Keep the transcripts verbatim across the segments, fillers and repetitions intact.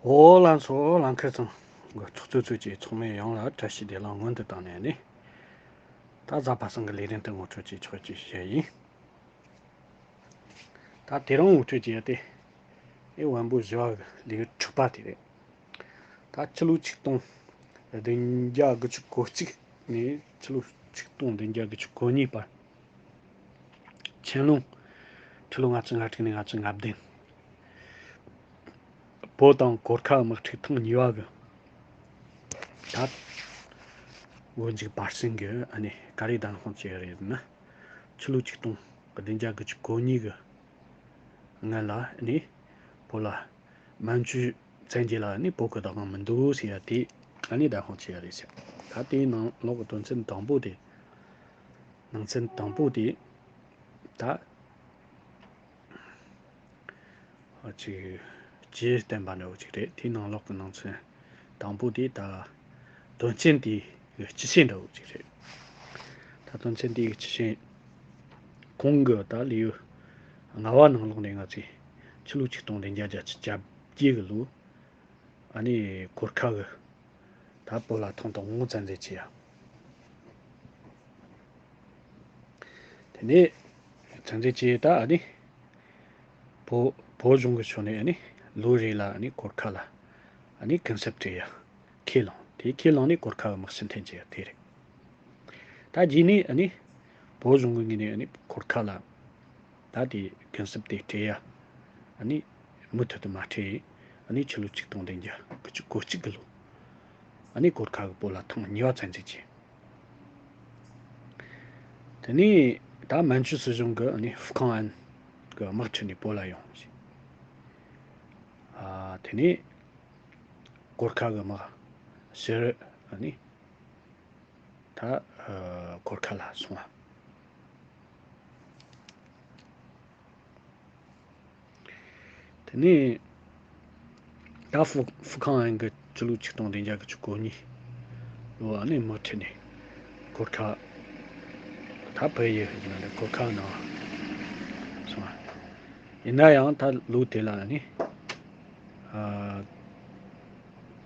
འོ་ལགས་སོ། ལགས་ཁ་སང་གི་ཚོགས་གཙོས་གཙོས་ཀྱི་ཚོགས་མི་ཡོངས་ལ་བཀྲ་ཤིས་བདེ་ལེགས་སྔོན་དུ་བཏང་ནས་ནི། ད་གཟའ་པ་སངས་ཀྱི་ལས་རིམ་དེ་ངོ་སྤྲོད་བྱེད་ཆོག་ཅེས་བཤད་ཡིན། ད་དེ་རིང་ངོ་སྤྲོད་བྱེད་ཡ་དེ། ཨེ་བོན་པོ་བཞི་བ་གི་ལེའུ་དྲུག་པ་དེ་རེད། ད་ཕྱི་ལོ་ཆིག་སྟོང་བདུན་བརྒྱ་དགུ་བཅུ་གོ་གཅིག་ནས་ཕྱི་ལོ་ཆིག་སྟོང་བདུན་བརྒྱ་དགུ་བཅུ་གོ་གཉིས་བར། ཆན་ལུང་། ཕྱི་ལོ་ལྔ་བཅུ་ང་དྲུག་ནས་ལྔ་བཅུ་ང་བདུན། བོད་དང་གོར་ཁ་དམག་འཁྲུག་ཐེངས་གཉིས་པ་གི། ད། འོ་འཇིག་པར་སེང་གི་ཨ་ནི་ག་རེ་བདམས་དཔང་བྱས་རེད་ན། ཕྱི་ལོ་ཆིག་སྟོང་བདུན་བརྒྱ་དགུ་བཅུ་གོ་གཉིས་གི་སྔོན་ལ་ཨ་ནི་བོད་ལ་མན་ཇུ་བཙན་རྒྱལ་ལ་ཨ་ནི་བོད་ཀྱི་བདག་དབང་མི་འདུག་ཟེར་ཡ་དེ་ཨ་ནི་བདམས་དཔང་བྱས་ཡ་རེད་ཟེར། ད་དེའི་ནང་ལོགས་ཀྱི་དོན་ཚན་དང་པོ་དེ། ནང་ཚན་དང་པོ་དེ། ད། ཅིག་ཇི་བསྟན་པ་འདྲ་བོ་ཅིག་རེད། དེའི་ནང་ལོགས་ཀྱི་ནང་ཚན་དང་པོ་དེ་ད་དོན་ཚན་དེའི་སྤྱི་བཤད་འདྲ་བོ་ཅིག་རེད། ད་དོན་ཚན་དེའི་སྤྱི་བཤད་གོང་གི་ད་ལེའུ་ལྔ་བ་ནང་ལོགས་ནས་ང་ཚོས་ཕྱི་ལོ་ཆིག་སྟོང་བདུན་བརྒྱ་བརྒྱད་ཅུ་གྱ་བརྒྱད་གི་ལོ་ཨ་ནི་གོར་ཁ་གི་ད་བོད་ལ་ཐེངས་དང་པོ་བཙན་འཛུལ་བྱས་ཡ། དེ་ནས་བཙན་འཛུལ་བྱས་ད་ཨ་ནི་བོད་བོད་གཞུང་གི་ཕྱོགས་ནས་ཨ་ནི་ལོ་རེ་ལ་ཨ་ནི་གོར་ཁ་ལ་ཨ་ནི་གུན་གསབ་སྤྲད་ཡ་ཁས་བླངས། དེ་ཁས་བླངས་ནས་གོར་ཁ་གི་དམག་སྤྱི་འཐེན་བྱས་ཡ་དེ་རེད། ད་རྗེས་ནས་ཨ་ནི་བོད་གཞུང་གི་ངོས་ནས་ཨ་ནི་གོར་ཁ་ལ། ད་དེ་གུན་གསབ་དེ་སྤྲད་ཡ། ཨ་ནི་མུ་མཐུད་དུ་མ་སྤྲད། ཨ་ནི་ཕྱི་ལོ་ཆིག་སྟོང་བདུན་བརྒྱ་དགུ་བཅུ་གོ་གཅིག་གི་ལོ། ཨ་ནི་གོར་ཁ་གི་བོད་ལ་ཐེངས་གཉིས་པ་བཙན་འཛུལ་བྱས། དེ་ནས་ད་མན་ཇུ་སྲིད་གཞུང་གི་ཨ་ནི་ཧྥུ་ཁང་ཨན་གི་དམག་ཁྲིད་ནས་བོད་ལ་ཡོང་ཞིང་། ཨ་དེ་ནས་གོར་ཁ་གི་དམག་ཕྱིར་ཨ་ནི། ད་ཨ་གོར་ཁ་ལ་སོང་བ། དེ་ནས་ད་ཧྥུ་ཧྥུ་ཁང་ཨན་གྱིས་ཕྱི་ལོ་ཆིག་སྟོང་བདུན་བརྒྱ་དགུ་བཅུ་གོ་གཉིས་ལོ་ཨ་ནི་དམག་ཁྲིད་ནས་གོར་ཁ། ད་བལ་ཡུལ་ཡིན་ན་གོར་ཁ་ནང་སོང་བ། ཡིན་ན་ཡང་ད་ལོ་དེ་ལ་ཨ་ནི་ཨ་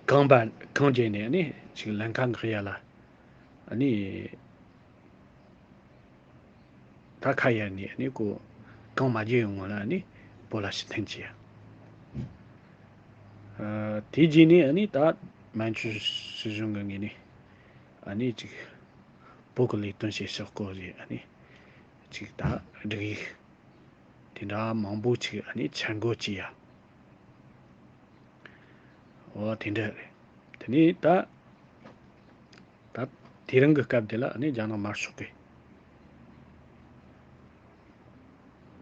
གངས་བར་གངས་བརྒྱུད་ནས་ཨ་ནི་ཅིག་ལམ་ཁ་འགག་ཡ་ལ། ཨ་ནི། ད་ཁ་གཡར་ནས་ཨ་ནི་ཁོ་གངས་མ་བརྒྱུད་ཡོང་སྔོན་ལ་ཨ་ནི་བོད་ལ་ཕྱིར་འཐེན་བྱས། ཨ་དེ་རྗེས་ནས་ཨ་ནི་ད་མན་ཇུ་སྲིད་གཞུང་གི་ངོས་ནས་ཨ་ནི་ཅིག་བོད་ཀྱི་ལས་དོན་བྱེད་ཕྱོགས་སྐོར་གྱི་ཨ་ནི་ཅིག་ད་སྒྲིག་ཡིག་དེ་འདྲ་མང་པོ་ཅིག་ཨ་ནི་འཆར་འགོད་བྱས་ཡ། འོ་དེ་འདྲ་རེད། དེ་ནས་ད། ད་དེ་རིང་གི་སྐབས་དེ་ལ་ནི་རྒྱ་ནག་དམར་ཤོག་གི་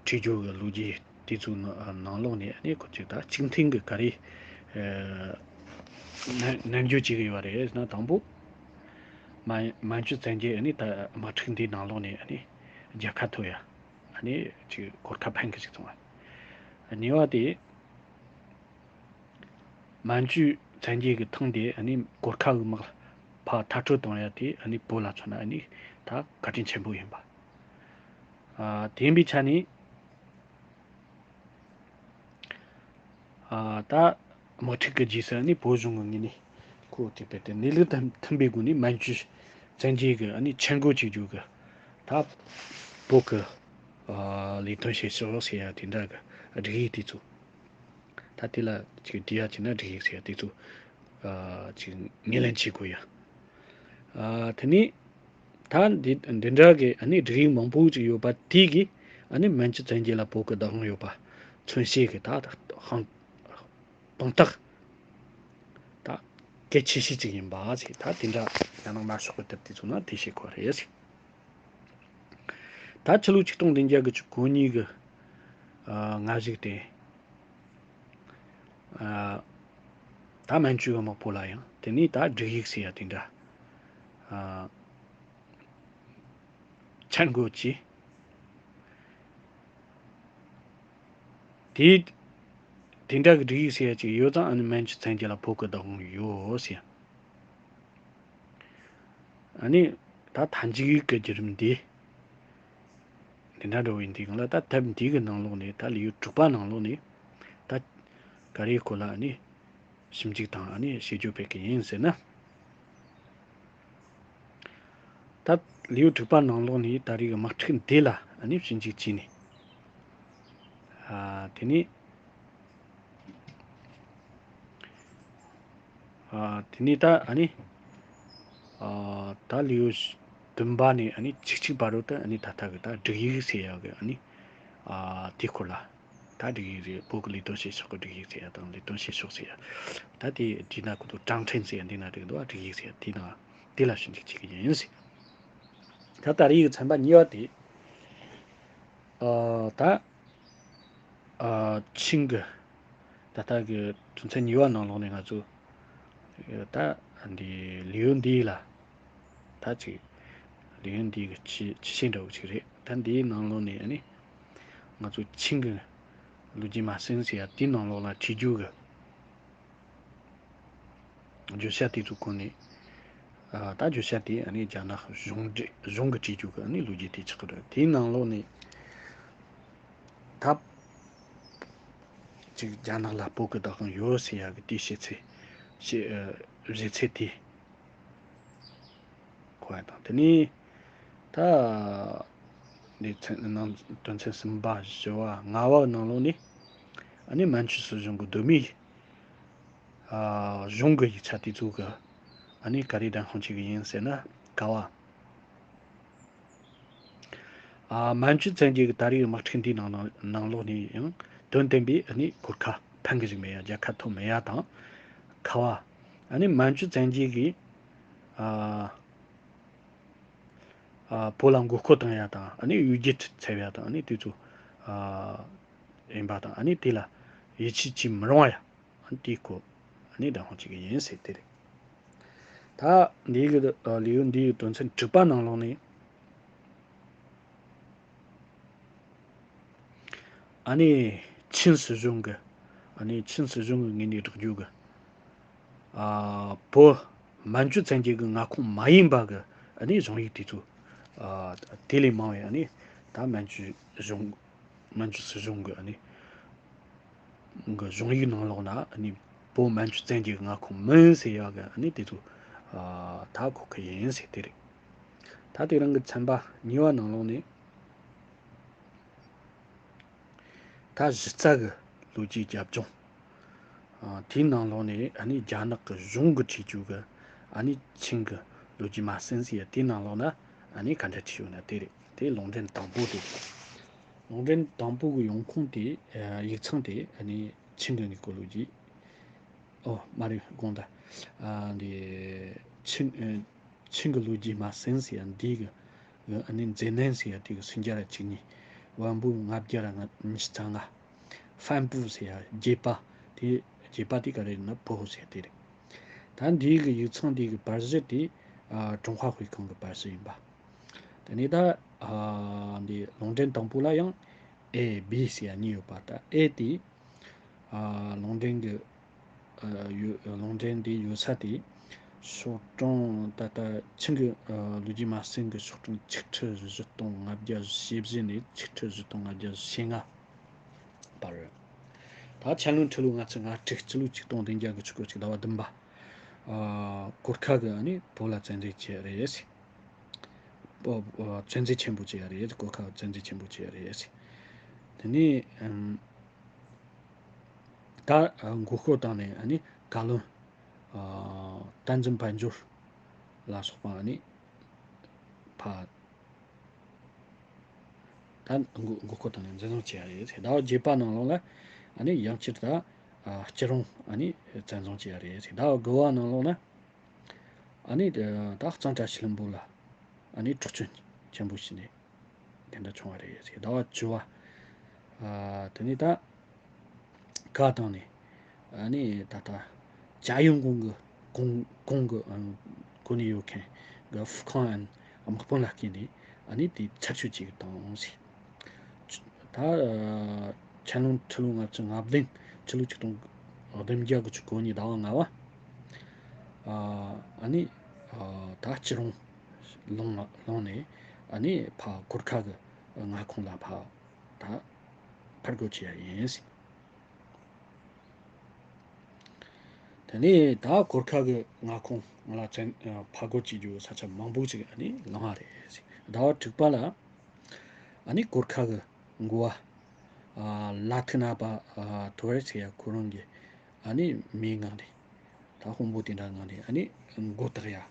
བྲིས་རྒྱུ་གི་ལོ་རྒྱུས་དེ་ཚོའི་ནང་ནང་ལོགས་ནས་ནི་ཁོ་ཚོས་ད་གཅིག་མཐུན་གི་ག་རེ་ཨ་ནན་ནན་བརྗོད་བྱེད་གི་ཡོད་རེད་ཟེར་ན། དང་པོ་མན་མན་ཇུ་བཙན་རྒྱལ་ནི་ད་དམག་འཁྲུག་འདིའི་ནང་ལོགས་ནས་ནི་རྒྱལ་ཁ་ཐོབ་ཡ་ནི་ཅིག་གོར་ཁ་ཕན་གི་ཞིག་སོང་བ། གཉིས་པ་དེ། མན་ཇུ་བཙན་རྒྱལ་གྱི་ཐེངས་དེ་ཨ་ནི་གོར་ཁ་གི་དམག་ཕར་མཐར་སྐྲོད་གཏོང་ཡ་དེ་ཨ་ནི་བོད་ལ་མཚོན་ན་ཨ་ནི་ད་བཀའ་དྲིན་ཆེན་པོ་ཡིན་པ། ཨ་དེ་ཡིན་པའི་ཆ་ནས་ཨ་ད་དམག་འཁྲུག་གི་རྗེས་སུ་ཨ་ནི་བོད་གཞུང་གི་ངོས་ནས་ཁོ་དེ་བས་ཏེ་གནས་ལུགས་དང་མཐུན་པའི་སྒོ་ནས་མན་ཇུ་བཙན་རྒྱལ་གྱི་ཨ་ནི་ཆེད་འགོ་གཅིག་རྒྱུ་གི་ད་བོད་ཀྱི་ཨ་ལས་དོན་བྱེད་ཕྱོགས་ཟེར་ཡ་དེ་འདྲ་གི་སྒྲིག་ཡིག་དེ་ཚོ། ད་དེ་ལ་ཅིག་འབྲི་ཡ་བྱས་ན་སྒྲིག་ཡིག་ཟེར་ཡ་དེ་ཚོ་ཨ་ཅིག་ངོས་ལེན་བྱེད་དགོས་ཡ། ཨ་དེ་ནས་ད་འདི་འདི་འདྲ་གི་ཨ་ནི་སྒྲིག་ཡིག་མང་པོ་ཅིག་ཡོད་པ་དེ་གིས་ཨ་ནི་མན་ཇུ་བཙན་རྒྱལ་ལ་བོད་ཀྱི་བདག་དབང་ཡོད་པ་མཚོན་བྱེད་ཀྱི་ད་དཔང་དཔང་རྟགས་ད་གལ་ཆེ་ཤོས་ཅིག་ཡིན་པ་ཞིག་ད་དེ་འདྲ་རྒྱ་ནག་དམར་ཤོག་གི་དེབ་དེ་ཚོ་ན་དེ་བཤད་ཁོ་རེད། ད་ཕྱི་ལོ་ཆིག་སྟོང་བདུན་བརྒྱ་དགུ་བཅུ་གོ་གཉིས་ཀྱི་ཨ་སྔ་གཞུག་དེ་ཨ་ད་མན་ཇུ་གི་དམག་དཔུང་ལ་ཡང་དེ་ནས་ད་སྒྲིག་ཡིག་ཟེར་ཡ་དེ་འདྲ་ཨ་འཆར་འགོད་ཀྱིས་དེ་དེ་འདྲ་གི་སྒྲིག་ཡིག་ཟེར་ཡ་ཅིག་ཡོད་ཙང་ཨ་ནི་མན་ཇུ་བཙན་རྒྱལ་ལ་བོད་ཀྱི་བདག་དབང་ཡོད་ཟེར། ཨ་ནི་ད་མཐའ་མཇུག་གི་བརྒྱུད་རིམ་འདི་འདི་འདྲ་འགྲོ་བའི་འདི་གང་ལ་ད་དེབ་འདི་གི་ནང་ལོགས་ནས་ད་ལེའུ་དྲུག་པ་ནང་ལོགས་ནས་ད་ག་རེ་ཁོ་ལ་ཨ་ནི་ ཞིབ་འཇུག་དང་ཨ་ནི་བྱེད་རྒྱུ་ཕེབས་ཀྱི་ཡིན་ཟེར་ན། ད་ལེའུ་དྲུག་པ་ནང་ལོགས་ནས་ད་རེས་ཀྱི་དམག་འཁྲུག་འདི་ལ་ཨ་ནི་ཞིབ་འཇུག་བྱས་ནས། ཨ། དེ་ནས། ཨ། དེ་ནས་ད་ཨ་ནི། ཨ། ད་ལེའུ་བདུན་པ་ནས་ཨ་ནི་བཅུ་གཅིག་བར་དུ་ད་ཨ་ནི་ད་ལྟ་གི་ད་སྒྲིག་ཡིག་ཟེར་ཡག་གི་ཨ་ནི། ཨ། དེའི་སྐོར་ལ། ད་སྒྲིག་ཡིག་རེད། བོད་ཀྱི་ལས་དོན་བྱེད་ཕྱོགས་ཀྱི་སྒྲིག་ཡིག་ཟེར་ཡག་དང་ལས་དོན་བྱེད་ཕྱོགས་ཟེར་ཡག་ད་དེ་དེའི་ནང་གི་ཏུ་ཀྲང་ཁྲེན་ཟེར་ཡག་འདི་ན་འགྲིག་འདུག་ཨ། སྒྲིག་ཡིག་ཟེར་ཡག་དེའི་ནང་དེ་ལ་ཞིབ་འཇུག་བྱེད་ཀྱི་ཡིན་ཟེར། ད་ད་རེས་ཀྱི་ཚན་པ་གཉིས་པ་དེ། ཨ། ད། ཨ། ཆིང་གི་ད་ལྟ་གི་དོན་ཚན་གཉིས་པ་ནང་ལོགས་ནས་ང་ཚོ་ད་འདི་ལེའུ་འདི་ལ་ད་ཅིག་ལེའུ་འདི་གི་སྤྱི་སྤྱི་བཤད་འདྲ་བོ་ཅིག་རེད། ད་འདིའི་ནང་ལོགས་ནས་ཨ་ནི་ང་ཚོ་ཆིང་གི་ལོ་རྒྱུས་མ་ཟིན་ཟེར་ཡ་དེའི་ནང་ལོགས་ལ་བྲིས་རྒྱུ་གི་བརྗོད་བྱ་དེ་ཚོ་གོ་ནས། ཨ། ད་བརྗོད་བྱ་དེ་ཨ་ནི་རྒྱ་ནག་གཞུང་འབྲེལ་གཞུང་གི་བྲིས་རྒྱུ་གི་ཨ་ནི་ལོ་རྒྱུས་དེ་ཆགས་ཀྱི་རེད། དེའི་ནང་ལོགས་ནས་ད་ཅིག་རྒྱ་ནག་ལ་བོད་ཀྱི་བདག་དབང་ཡོད་ཟེར་ཡག་གི་དེའི་བཤད་ཚད་བཤད། ཨ། བཞེད་ཚད་དེ་གོ་ཡ་དང་། དེ་ནས་ད་འདི་ཚན་ནང་དོན་ཚན་གསུམ་པ་བཞི་བ་ལྔ་བ་ནང་ལོགས་ནས་ཨ་ནི་མན་ཇུ་སྲིད་གཞུང་གི་གདོད་མའི། ཨ། གཞུང་གི་ཡིག་ཆ་དེ་ཚོ་གི་ཨ་ནི་ག་རེ་བདེན་དཔང་བྱེད་ཀྱི་ཡིན་ཟེར་ན། ཀ་བ། ཨ། མན་ཇུ་བཙན་རྒྱལ་གྱི་ད་རེས་དམག་འཁྲུག་འདིའི་ནང་ནང་ནང་ལོགས་ནས་ཡང་དོན་བདེན་པའི་ཨ་ནི་གོར་ཁ་ཕན་གི་ཞིག་མེད་ཡ། རྒྱལ་ཁ་ཐོབ་མེད་ཡ་དང་། ཁ་བ། ཨ་ནི་མན་ཇུ་བཙན་རྒྱལ་གྱིས། ཨ། ཨ། བོད་ལ་མགོ་སྐོར་བཏང་ཡ་དང་ཨ་ནི་གཡུལ་རྒྱལ་འཚེ་བ་ཡ་དང་ཨ་ནི་དེ་ཚོ། ཨ། ཡིན་པ་དང་ཨ་ནི་དེ་ལ་ཡིད་ཆེས་བྱེད་མི་རུང་བ་ཡ། ཨ་ནི་དེའི་སྐོར་ཨ་ནི་བདེན་དཔང་བྱེད་ཀྱི་ཡིན་ཟེར་དེ་རེད། ད་འདི་གི་ལེའུ་འདིའི་དོན་ཚན་དྲུག་པ་ནང་ལོགས་ནས། ཨ་ནི་ཆིན་སྲིད་གཞུང་གི། ཨ་ནི་ཆིན་སྲིད་གཞུང་གི་ངོས་ནས་བསྒྲགས་རྒྱུ་གི། ཨ། བོད་མན་ཇུ་བཙན་རྒྱལ་གྱི་མངའ་ཁོངས་མ་ཡིན་པ་གི་ཨ་ནི་གཞུང་ཡིག་དེ་ཚོ། ཨ། དེ་ལས་མང་བའི་ཨ་ནི་ད་མན་ཇུ་གཞུང་། མན་ཇུ་སྲིད་གཞུང་གི་ཨ་ནི་གི་གཞུང་ཡིག་ནང་ལོགས་ན་ཨ་ནི་བོད་མན་ཇུ་བཙན་རྒྱལ་གྱི་མངའ་ཁོངས་མིན་ཟེར་ཡག་གི་ཨ་ནི་དེ་ཚོ། ཨ། ད་གོ་གི་ཡིན་ཟེར་དེ་རེད། ད་དེ་རིང་གི་ཚན་པ་གཉིས་པ་ནང་ལོགས་ནས། ད་གཞི་རྩ་གི་ལོ་རྒྱུས་རྒྱབ་ལྗོངས། ཨ། དེའི་ནང་ལོགས་ནས་ཨ་ནི་རྒྱ་ནག་གི་གཞུང་གི་བྲིས་རྒྱུ་གི་ཨ་ནི་ཆིང་གི་ལོ་རྒྱུས་མ་ཟིན་ཟེར་ཡ་དེའི་ནང་ལོགས་ན་ཨ་ནི་ག་འདྲ་བྲིས་ཡོད་ན་དེ་རེད། དེ་ལུང་འདྲེན་དང་པོ་དེ་རེད། ལུང་འདྲེན་དང་པོ་གི་ཡོང་ཁུངས་དེ། ཨ། ཡིག་ཚང་དེ་ཨ་ནི་ཆིང་གི་དངོས་པོ་ལོ་རྒྱུས། ཨོ་མ་རེད། དགོངས་དག་ཨ། འདི་ཆིང་། ཨ། ཆིང་གི་ལོ་རྒྱུས་མ་ཟིན་ཟེར་ཡ་འདི་གི། ཨ་ནི་མཛེས་ནད་ཟེར་ཡ་དེ་གི་སུམ་བརྒྱ་ར་བཅུ་གཉིས། བན་བོན་ལྔ་བརྒྱ་ར་ལྔ། ཉི་ཤུ་རྩ་ལྔ། ཧྥན་པུ་ཟེར་ཡ་རྒྱས་པ་དེ། རྒྱས་པ་དེ་ག་རེ་ཡིན་ན་ཕོ་ཧོ་ཟེར་ཡ་དེ་རེད། ད་འདི་གི་ཡིག་ཚང་འདི་གི་པར་གཞི་དེ། ཨ། ཀྲུང་ཧྭ་དཔེ་ཁང་གི་པར་གཞི་ཡིན་པ། དེ་ནས་ད། ཨ། འདི་ལུང་འདྲེན་དང་པོ་ལ་ཡང་ཨེ་བི་ཟེར་ཡ་གཉིས་ཡོད་པ། ད་ཨེ་དེ། ཨ། ལུང་འདྲེན་གྱི། ཨ། ཡོད། ལུང་འདྲེན་འདི་ཡོད་ས་དེ་ཤོག་གྲངས་ད་ལྟ་ཆིང་གི། ཨ། ལོ་རྒྱུས་མ་ཟིན་གྱི་ཤོག་གྲངས་ཆིག་ཁྲི་བཞི་སྟོང་ལྔ་བརྒྱ་ཞེ་བཞི་ནས་ཆིག་ཁྲི་བཞི་སྟོང་ལྔ་བརྒྱ་ཞེ་ལྔ་བར། ད་ཆན་ལུང་ཁྲི་ལོ་ལྔ་བཅུ་ང་དྲུག། སྤྱི་ལོ་ཆིག་སྟོང་བདུན་བརྒྱ་དགུ་བཅུ་གོ་གཅིག་ཟླ་བ་བདུན་པ། ཨ། གོར་ཁ་གི་ཨ་ནི་བོད་ལ་བཙན་འཛུལ་བྱས་རེད། བཙན་འཛུལ་ཆེན་པོ་བྱས་རེད། གོར་ཁ་བཙན་འཛུལ་ཆེན་པོ་བྱས་རེད། དེ་ནས་ཨམ། ད་མགོ་སྐོར་བཏང་ནས་ཨ་ནི་བཀའ་བློན། ཨ། བསྟན་འཛིན་དཔལ་འབྱོར་ལ་སོགས་པ་ཨ་ནི་ཕ། ད་མགོ་མགོ་སྐོར་བཏང་ནས་འཛིན་བཟུང་བྱས་རེད། ཟླ་བ་བརྒྱད་པ་ནང་ལོགས་ལ་ཨ་ནི་ཡང་བསྐྱར་ད། ཨ། སྐྱིད་རོང་ཨ་ནི་བཙན་བཟུང་བྱས་རེད། ཟླ་བ་དགུ་བ་ནང་ལོགས་ན་ཨ་ནི་ད་གཙང་བཀྲ་ཤིས་ལྷུན་པོ་ལ་ཨ་ནི་འཕྲོག་བཅོམ་ཆེན་པོ་བྱས་ནས་དེ་འདྲ་བྱུང་བ་རེད། ཟླ་བ་བཅུ་བ། ཨ། དེ་ནས་ད། བཀའ་བཏང་ནས། ཨ་ནི་ད་ལྟ་ཅཱ་ཡང་ཀོང་གི་གོང་གོང་གི་གོ་གནས་ཡོད་མཁན་གི་ཧྥུ་ཁང་ཨན་དམག་དཔོན་ལ་བསྐོས་ནས་ཨ་ནི་དེ་ཚར་གཅོད་བྱེད་ཀྱི་བཏང་ཟིག་ད་ཆན་ལུང་ཁྲི་ལོ་ལྔ་བཅུ་ང་བདུན། ཕྱི་ལོ་ཆིག་སྟོང་བདུན་བརྒྱ་དགུ་བཅུ་གོ་གཉིས་ཟླ་བ་ལྔ་བ། ཨ་ནི་ད་སྤྱི་རོང་ལུང་ལུང་ནས་ཨ་ནི་ཕ་གུར་ཁ་གི་མངའ་ཁོངས་ལ་ཕ་ད་ཕར་རྒོལ་བྱས་ཡ་ཡིན་ཟིག་དེ་ནས་ད་གོར་ཁ་གི་མངའ་ཁོངས་ལ་བཙན་ཕར་རྒོལ་བྱེད་རྒྱུ་ས་ཆ་མང་པོ་ཅིག་ཨ་ནི་བླངས་པ་རེད། ཟླ་བ་དྲུག་པ་ལ་ཨ་ནི་གོར་ཁ་གི་འགོ་བ་ལ་ཐི་ན་པ་ཐོ་རེ་ཟེར་ཡ་ཁོ་རང་གི་ཨ་ནི་མིའི་ངང་ནས། ད་དཔོན་པོ་དེ་འདྲ་ངང་ནས་ཨ་ནི་མགོ་བཏགས་ཡ། ཨ་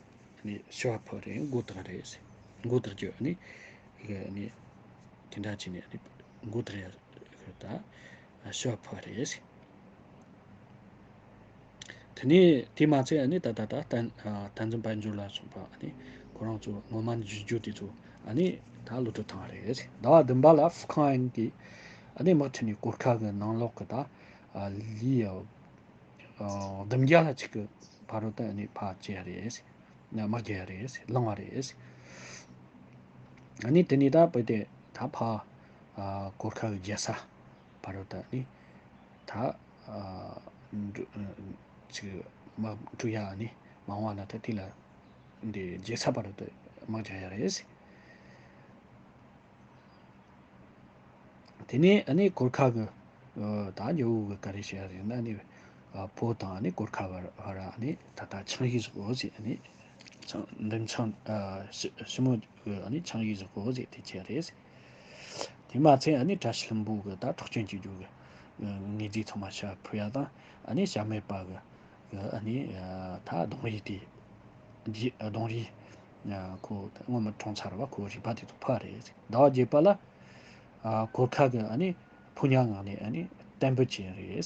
ནི་ཞུ་བ་ཕུལ་རེད། མགོ་བཏགས་རེད། མགོ་བཏགས་རྒྱུ་ཨ་ནི་ཨ་ནི་དེ་འདྲ་བྱས་ནས་ཨ་ནི་མགོ་བཏགས་ཡ་ད་ཞུ་བ་ཕུལ་རེད། དེ་ནས་དེ་མ་ཚད་ཨ་ནི་ད་ད་ད་བསྟན་བསྟན་འཛིན་དཔལ་འབྱོར་ལ་སོགས་པ་ཨ་ནི་ཁོ་རང་ཚོ་ངོ་མ་འཇུ་རྒྱུ་དེ་ཚོ་ཨ་ནི་ད་བློ་གྲོས་བཏང་བ་རེད། ཟླ་བ་བདུན་པ་ལ་ཧྥུ་ཁང་ཨན་གྱིས་ཨ་ནི་དམག་ཁྲིད་ནས་གོར་ཁ་གི་ནང་ལོགས་ཀྱི་ད་ལི་ཡ་བདུན་བརྒྱ་ལྷག་ཅིག་གི་ཕ་རོལ་ཏུ་ཨ་ནི་ཕར་བཅད་ཡ་རེད། དམག་རྒྱག་ཡ་རེད། བླངས་པ་རེད། ཨ་ནི་དེ་ནས་ད་བུ་དེ་ད་ཕ་གོར་ཁ་གི་རྒྱལ་ས་ཕ་རོལ་ཏུ་ཨ་ནི་ད་ཅིག་དམག་འཁྲུག་ཡ་ཨ་ནི་མང་བ་ན་ད་དེ་ལ་འདི་རྒྱལ་ས་ཕ་རོལ་ཏུ་དམག་རྒྱག་ཡ་རེད། དེ་ནས་ཨ་ནི་གོར་ཁ་གི་ད་ཇོ་བོ་གི་ག་རེ་བྱས་རེད་ན་ཨ་ནི་བོད་དང་ཨ་ནི་གོར་ཁ་བར་བར་ཨ་ནི་ད་ལྟ་ཆིངས་ཡིག་བཟོ་ཟེར། ཨ་ནི་ཆིངས་འདིམ་ཆིངས་ཞི་ཞི་མོལ་གི་ཨ་ནི་ཆིངས་ཡིག་བཟོ་ཟེར་དེ་བྱས་རེད། དེ་མ་ཚད་ཨ་ནི་བཀྲ་ཤིས་ལྷུན་པོ་གི་ད་འཕྲོག་བཅོམ་བྱེད་རྒྱུ་གི་དངོས་རྫས་ཚང་མ་ཕྱིར་ཕུལ་ཡ་དང་། ཨ་ནི་བྱ་མེད་པ་གི་གི་ཨ་ནི་ད་གདོང་རིས་དེ་རྗེས་གདོང་རིས་ཁོ་སྔོན་མ་གྲོངས་ཚར་བ་ཁོ་རུས་པ་དེ་ཚོ་ཕུལ་རེད། ཟླ་བ་བརྒྱད་པ་ལ་གོར་ཁ་གི་ཨ་ནི་ཕོ་ཉ་ངང་ནས་ཨ་ནི་གཏན་འབེབས་བྱས་རེད།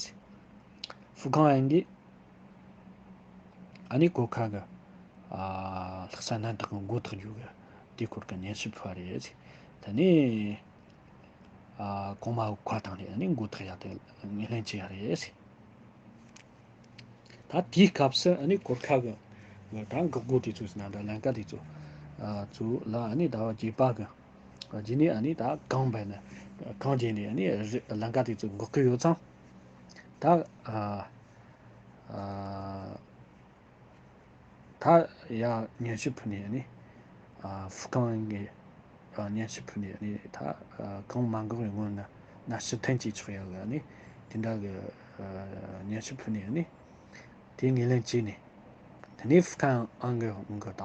ཧྥུ་ཁང་ཨན་གྱིས་ཨ་ནི་གོར་ཁ་གི་ལྷག་བསམ་རྣམ་དག་གི་མགོ་བཏགས་རྒྱུ་གི་དེའི་སྐོར་གི་སྙན་ཞུ་ཕུལ་བ་རེད། དེ་ནས་གོང་མ་བོ་ཁ་བཏང་ནས་ཨ་ནི་མགོ་བཏགས་ཡ་དེ་ངོས་ལེན་བྱས་ཡ་རེད། ད་དེའི་སྐབས་སུ་ཨ་ནི་གོར་ཁ་གི་ད་འགག་སྒོ་དེ་ཚོ་ཟེར་ན་འདྲ་ལམ་ཀ་དེ་ཚོ་ཚོ་ལ་ཨ་ནི་ཟླ་བ་བརྒྱད་པ་གི་རྗེས་ནས་ཨ་ནི་ད་གངས་བར་ན་གངས་བརྒྱུད་ནས་ཨ་ནི་རི་ལམ་ཀ་དེ་ཚོ་འགག་གི་ཡོད་ཙང་། ད་ཨ་ཨ་ད་ཡ་སྙན་ཞུ་ཕུལ་ནས་ཨ་ནི་ཨ་ཧྥུ་ཁང་གི་ཨ་སྙན་ཞུ་ཕུལ་ནས་ཨ་ནི་ད་ཨ་གངས་མ་འགག་པའི་སྔོན་ན་ན་ཕྱིར་འཐེན་བྱེད་ཆོག་ཡ་གི་ཨ་ནི་དེ་འདྲ་གི་ཨ་སྙན་ཞུ་ཕུལ་ནས་ཨ་ནི་དེ་ངོས་ལེན་བྱས་ནས། དེ་ནས་ཧྥུ་ཁང་ཨན་གི་ཧོང་གི་ད་ཨ་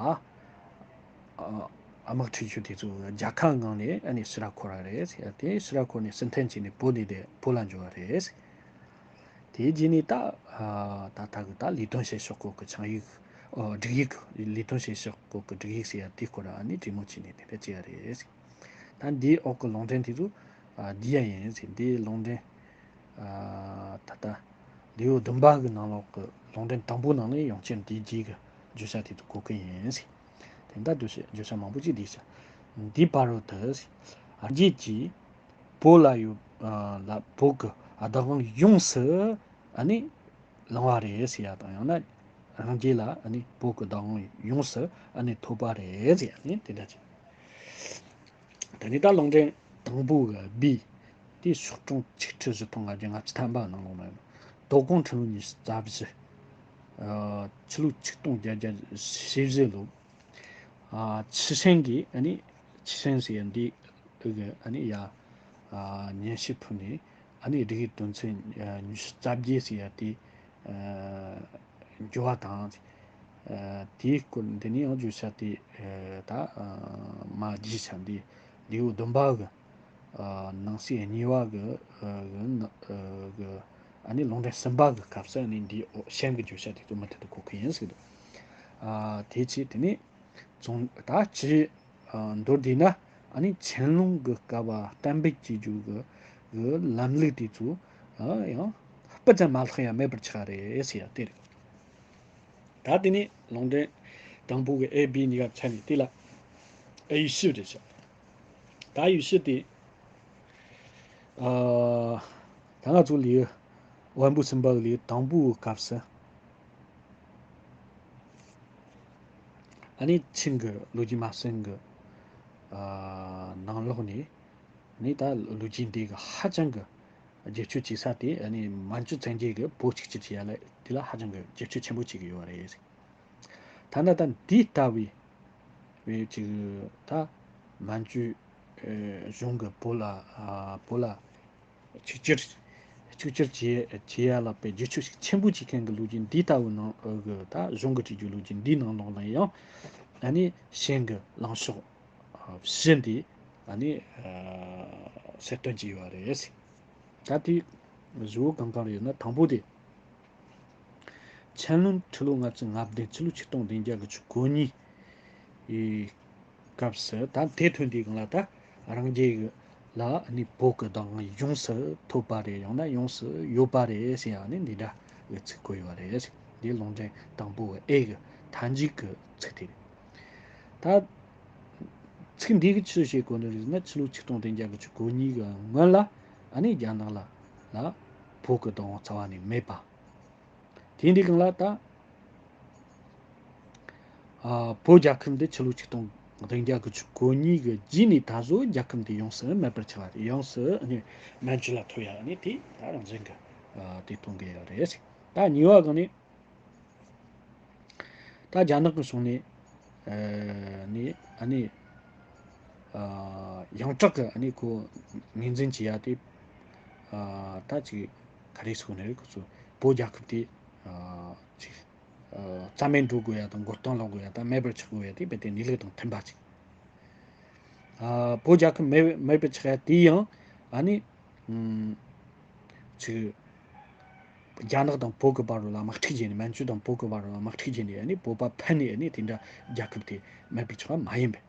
དམག་ཁྲིད་རྒྱུ་དེ་ཚོ་རྒྱལ་ཁབ་ངང་ནས་ཨ་ནི་ཕྱིར་ར་འཁོར་བ་རེད་ཟེར། དེ་ཕྱིར་ར་འཁོར་ནས་ཕྱིར་འཐེན་བྱས་ནས་བོད་ནས་དེ་བོད་ལ་འབྱོར་བ་རེད། དེའི་རྗེས་ནས་ད་ཨ་ད་ལྟ་གི་ད་ལས་དོན་བྱེད་ཕྱོགས་སྐོར་གི་ཆིངས་ཡིག་ཨོ་སྒྲིག་ཡིག་ལས་དོན་བྱེད་ཕྱོགས་སྐོར་གི་སྒྲིག་ཡིག་ཟེར་ཡ་དེའི་སྐོར་ཨ་ནི་གྲོས་མོལ་བྱས་ནས་དེ་འདྲ་བྱས་ཡ་རེད། ད་འདིའི་འོག་གི་ལུང་འདྲེན་དེ་ཚོ་ཨ་འདི་ཡ་ཡིན་ཟེར། འདིའི་ལུང་འདྲེན་ཨ་ད་ལྟ་ལེའུ་བདུན་པ་གི་ནང་ལོགས་གི་ལུང་འདྲེན་དང་པོའི་ནང་ནས་ཡང་བསྐྱར་འདིའི་རྗེས་ཀྱི་བརྗོད་བྱ་དེ་ཚོ་གོ་གི་ཡིན་ཟེར། དེ་འདྲ་བརྗོད་བྱ་བརྗོད་བྱ་མང་པོ་ཅིག་འདུག་ཟེར། འདིའི་བར་དུ་རྒྱལ་གྱིས་བོད་ལ་ཡོད་ལ་བོད་ཀྱི་བདག་དབང་ཡོངས་སུ་ཨ་ནི་བླངས་པ་རེད་ཟེར་ཡ་དང་། ཡང་ན་རང་རྒྱལ་ལ་ཨ་ནི་བོད་ཀྱི་བདག་དབང་ཡོངས་སུ་ཨ་ནི་ཐོབ་པ་རེད་ཟེར་ཡ་ནི་དེ་འདྲ་བྱས། དེ་ནས་ད་ལུང་འདྲེན་དང་པོ་གི་བི་དེ་ཤོག་གྲངས་ཆིག་ཁྲི་བཞི་སྟོང་ལྔ་བརྒྱ་ལྔ་བཅུ་ཐམ་པ་ནང་ལོགས་ན་ཡོད། དོ་དགོང་ཁྲི་ལོ་ཉི་ཤུ་རྩ་བཞི། ཨ་ཕྱི་ལོ་ཆིག་སྟོང་བརྒྱད་བརྒྱ་ཞེ་བཞི་ལོ། ཨ་ཆུ་སྲིན་གྱིས་ཨ་ནི་ཆུ་སྲིན་ཟེར་ཡ་འདི་གི་ཨ་ནི་ཡ་ཨ་སྙན་ཞུ་ཕུལ་ནས་ཨ་ནི་སྒྲིག་ཡིག་དོན་ཚན་ཉི་ཤུ་རྩ་བརྒྱད་ཟེར་ཡ་དེ་ཨ་འགྱུར་བ་དང་། ཨ་དེའི་སྐོར་འདི་ནས་ཡང་བརྗོད་བྱ་དེ་ཨ་ད་ཨ་མ་བརྗེད་བྱ་འདི་ལེའུ་བདུན་པ་གི་ཨ་ནང་གསེས་གཉིས་པ་གི་ཨ་གི་ཨ་གི་ཨ་ནི་ལུང་འདྲེན་གསུམ་པ་གི་སྐབས་སུ་ཨ་ནི་འདིའི་འོག་གཤམ་གྱི་བརྗོད་བྱ་དེ་ཚོ་མུ་མཐུད་དུ་གོ་གི་ཡིན་ཟེར་འདུག་ཨ་དེ་ཆེད་དེ་ནས་བཙོང་ད་ཅི་ཨ་མདོར་བསྡུས་ན་ཨ་ནི་ཆན་ལུང་གི་སྐབས་བ་གཏན་འབེབས་བྱེད་རྒྱུ་གི་གི་ལམ་ལུགས་དེ་ཚོ་ཨ་ཡང་སྤུ་ཙམ་མ་ལྷག་ཡ་མེད་པར་ཆགས་རེད་ཟེར་ཡ་དེ་རེད། ད་དེ་ནས་ལུང་འདྲེན་དང་པོ་གི་ཨེ་བི་གཉིས་ཀ་ཚར་ནས་དེ་ལ་ཨེ་ཡུལ་ཕྱེད་རེད་ཤག་ད་ཡུལ་ཕྱེད་དེ་ཨ་ད་ང་ཚོ་ལེའུ་དབོན་པོ་སུམ་པ་གི་ལེའུ་དང་པོའི་སྐབས་སུ་ཨ་ནི་ཆིང་གི་ལོ་རྒྱུས་མ་ཟིན་གི་ཨ་ནང་ལོགས་ནས་ནི་ད་ལོ་རྒྱུས་འདི་གི་ཧ་ཅང་གི་བསྒྱུར་བཅོས་བྱེད་ས་དེ་ཨ་ནི་མན་ཇུ་བཙན་རྒྱལ་གི་བོད་གཅིག་གྱུར་བྱེད་ཡ་ལ་དེ་ལ་ཧ་ཅང་གི་བསྒྱུར་བཅོས་ཆེན་པོ་བྱེད་གི་ཡོད་རེད། ཐ་ན་ད་འདི་ལྟ་བུའི་བའི་ཅིག་ད་མན་ཇུ་ཨེ་གཞུང་གི་བོད་ལ་ཨ་བོད་ལ་གཅིག་གྱུར་ ཆིག་སྒྱུར་བྱེད་བྱེད་ཡ་ལ་དཔེ་བསྒྱུར་བཅོས་ཤུགས་ཆེན་པོ་བྱེད་མཁན་གྱི་ལོ་རྒྱུས་འདི་ལྟ་བུ་ནང་གི་ད་གཞུང་གི་བྲིས་རྒྱུ་ལོ་རྒྱུས་འདིའི་ནང་ལོགས་ལ་ཡང་ཨ་ནི་ཞིང་གི་ལངས་ཕྱོགས་བཞི་འདི་ཨ་ནི་གསལ་སྟོན་བྱས་ཡོད་རེད། ད་དེ་བཞི་བོ་གང་གང་རེད་ན། དང་པོ་དེ། ཆན་ལུན་ཁྲི་ལོ་ལྔ་བཅུ་ང་བདུན་ཕྱི་ལོ་ཆིག་སྟོང་བདུན་བརྒྱ་དགུ་བཅུ་གོ་གཉིས་ཡི་སྐབས་སུ། ད་དེ་ཐོན་དུས་སྒང་ལ་ད་རང་རྒྱལ་གྱི་ལ་ཨ་ནི་བོད་ཀྱི་བདག་དབང་ཡོངས་སུ་ཐོབ་པ་རེད། ཡང་ན་ཡོངས་སུ་ཡོད་པ་རེད་ཟེར་ཡང་ནི་འདི་འདྲ་གི་ཚིག་བཀོད་ཡོད་རེད། འདི་ལུང་འདྲེན་དང་པོ་གི་ཨེ་གི་མཐའ་མཇུག་གི་ཚིག་དེ་རེད། ད་ཚིག་འདི་གི་ཆི་ཟིག་བཤད་གོ་ནི་རེད་ཟེར་ན། ཕྱི་ལོ་ཆིག་སྟོང་བདུན་བརྒྱ་དགུ་བཅུ་གོ་གཉིས་གི་སྔོན་ལ་ཨ་ནི་རྒྱ་ནག་ལ་ལ་བོད་ཀྱི་བདག་དབང་རྩ་བ་ནས་མེད་པ། དེ་འདི་སྒང་ལ་ད་ཨ་བོད་རྒྱལ་ཁབ་འདི་ཕྱི་ལོ་ཆིག་སྟོང་བདུན་བརྒྱ་དགུ་བཅུ་གོ་གཉིས་གི་རྗེས་ནས་ད་གཟོད་རྒྱལ་ཁབ་འདི་ཡོངས་སུ་མེད་པར་ཆགས་པ་རེད། ཡོངས་སུ་ཨ་ནི་མན་ཇུ་ལ་ཐོབ་ཡ་ཨ་ནི་དེ་ད་རང་བཞིན་གྱི་ཨ་དེ་གཏོང་གི་ཡོད་རེད། ད་གཉིས་པ་སྒང་ནས། ད་རྒྱ་ནག་གི་ཕྱོགས་ནས་ཨ་ནི་ཨ་ནི་ཨ་ཡོངས་གྲགས་ཀྱི་ཨ་ནི་ཁོ་ངོས་འཛིན་བྱེད་ཡ་དེ། ཨ་ད་ཅིག་ག་རེ་ཟེར་དགོས་ནི་རེད། ཁོ་ཚོ་བོད་རྒྱལ་ཁབ་དེ་ཨ་ཅིག་ཨ་རྩ་མེད་འགྲོ་དགོས་ཡ་དང་། མགོ་རྟིང་སློག་དགོས་ཡ་དང་། མེད་པར་ཆགས་དགོས་ཡ་དེ་རྦད་དེ་གནས་ལུགས་དང་མཐུན་པ་ཅིག། ཨ་བོད་རྒྱལ་ཁབ་མེད་མེད་པར་ཆགས་ཡ་དེ་ཡང་ཨ་ནི་ཨམ་ཅིག་རྒྱ་ནག་དང་བོད་ཀྱི་བར་ལ་དམག་འཁྲུག་བྱས་ནས། མན་ཇུ་དང་བོད་ཀྱི་བར་ལ་དམག་འཁྲུག་བྱས་ནས་ཨ་ནི་བོད་པ་ཕམ་ནས་ཨ་ནི་དེ་འདྲ་རྒྱལ་ཁབ་དེ་མེད་པའི་ཆགས་པ་མ་ཡིན་པས།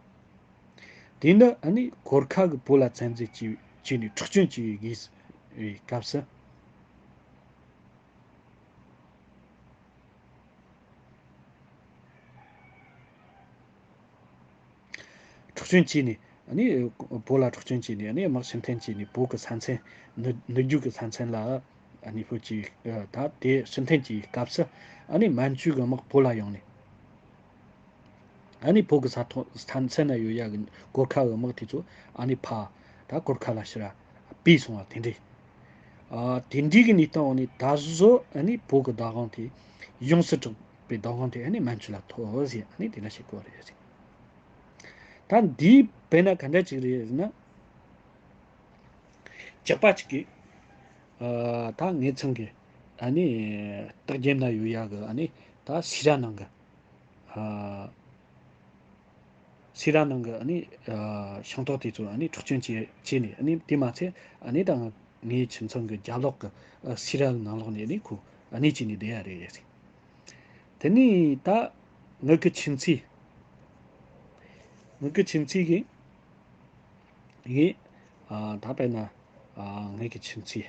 དེ་འདི་ཨ་ནི་གོར་ཁ་གིས་བོད་ལ་བཙན་འཛུལ་བྱས་བྱས་ནས་འཕྲོག་བཅོམ་བྱས་པའི་སྐབས་སུ། འཕྲོག་བཅོམ་བྱས་ནས་ཨ་ནི་བོད་ལ་འཕྲོག་བཅོམ་བྱས་ནས་ཨ་ནི་དམག་ཕྱིར་འཐེན་བྱས་ནས། བོད་ཀྱི་ས་མཚམས་ནུབ་ནུབ་རྒྱུད་ཀྱི་ས་མཚམས་ལ་ཨ་ནི་བོད་ཀྱི་ད་དེ་ཕྱིར་འཐེན་གྱི་སྐབས་སུ་ཨ་ནི་མན་ཇུ་གི་དམག་བོད་ལ་ཡོང་ནས། ཨ་ནི་བོད་ཀྱི་ས་ཐོག་ས་མཚམས་ན་ཡོད་ཡ་གི་གོར་ཁ་གི་དམག་དེ་ཚོ་ཨ་ནི་ཕར་ད་གོར་ཁ་ལ་ཕྱིར་ར་སྤོས་སོང་བ་དེ་འདྲས། ཨ་དེ་འདྲས་ཀྱི་གནས་སྟངས་འོག་ནས་ད་གཟོད་ཨ་ནི་བོད་ཀྱི་བདག་དབང་དེ་ཡོངས་སུ་གྲུབ་པའི་བདག་དབང་དེ་ཨ་ནི་མན་ཇུ་ལ་ཐོབ་ཟེར། ཨ་ནི་དེ་འདྲ་བཤད་གོ་རེད་ཟེར། ད་འདིས་དཔེར་ན་ག་འདྲ་ཅིག་རེད་ཟེར་ན། ཇག་པ་ཅིག་གིས་ཨ་ད་ངེད་ཚང་གི་ཨ་ནི་སྟག་རྒྱན་ན་ཡོད་ཡ་གི་ཨ་ནི་ད་སི་ར་ནང་གི་ཨ་སི་ར་ནང་གི་ཨ་ནི་ཨ་ཤིང་ཏོག་དེ་ཚོ་ཨ་ནི་འཕྲོག་བཅོམ་བྱས་བྱས་ནས། ཨ་ནི་དེ་མ་ཚད་ཨ་ནི་ད་ངའི་ཁྱིམ་ཚང་གི་རྒྱབ་ལོགས་གི་ཨ་སི་ར་ནང་ལོགས་ནས་ཨ་ནི་ཁོ་ཨ་ནི་བྱས་ནས་བསྡད་ཡ་རེད་ཟེར། དེ་ནས་ད་ངེད་ཀྱི་ཁྱིམ་མཚེས། ངེད་ཀྱི་ཁྱིམ་མཚེས་ཀྱིས་ངས་ཨ་ད་དཔེར་ན་ཨ་ངེད་ཀྱི་ཁྱིམ་མཚེས་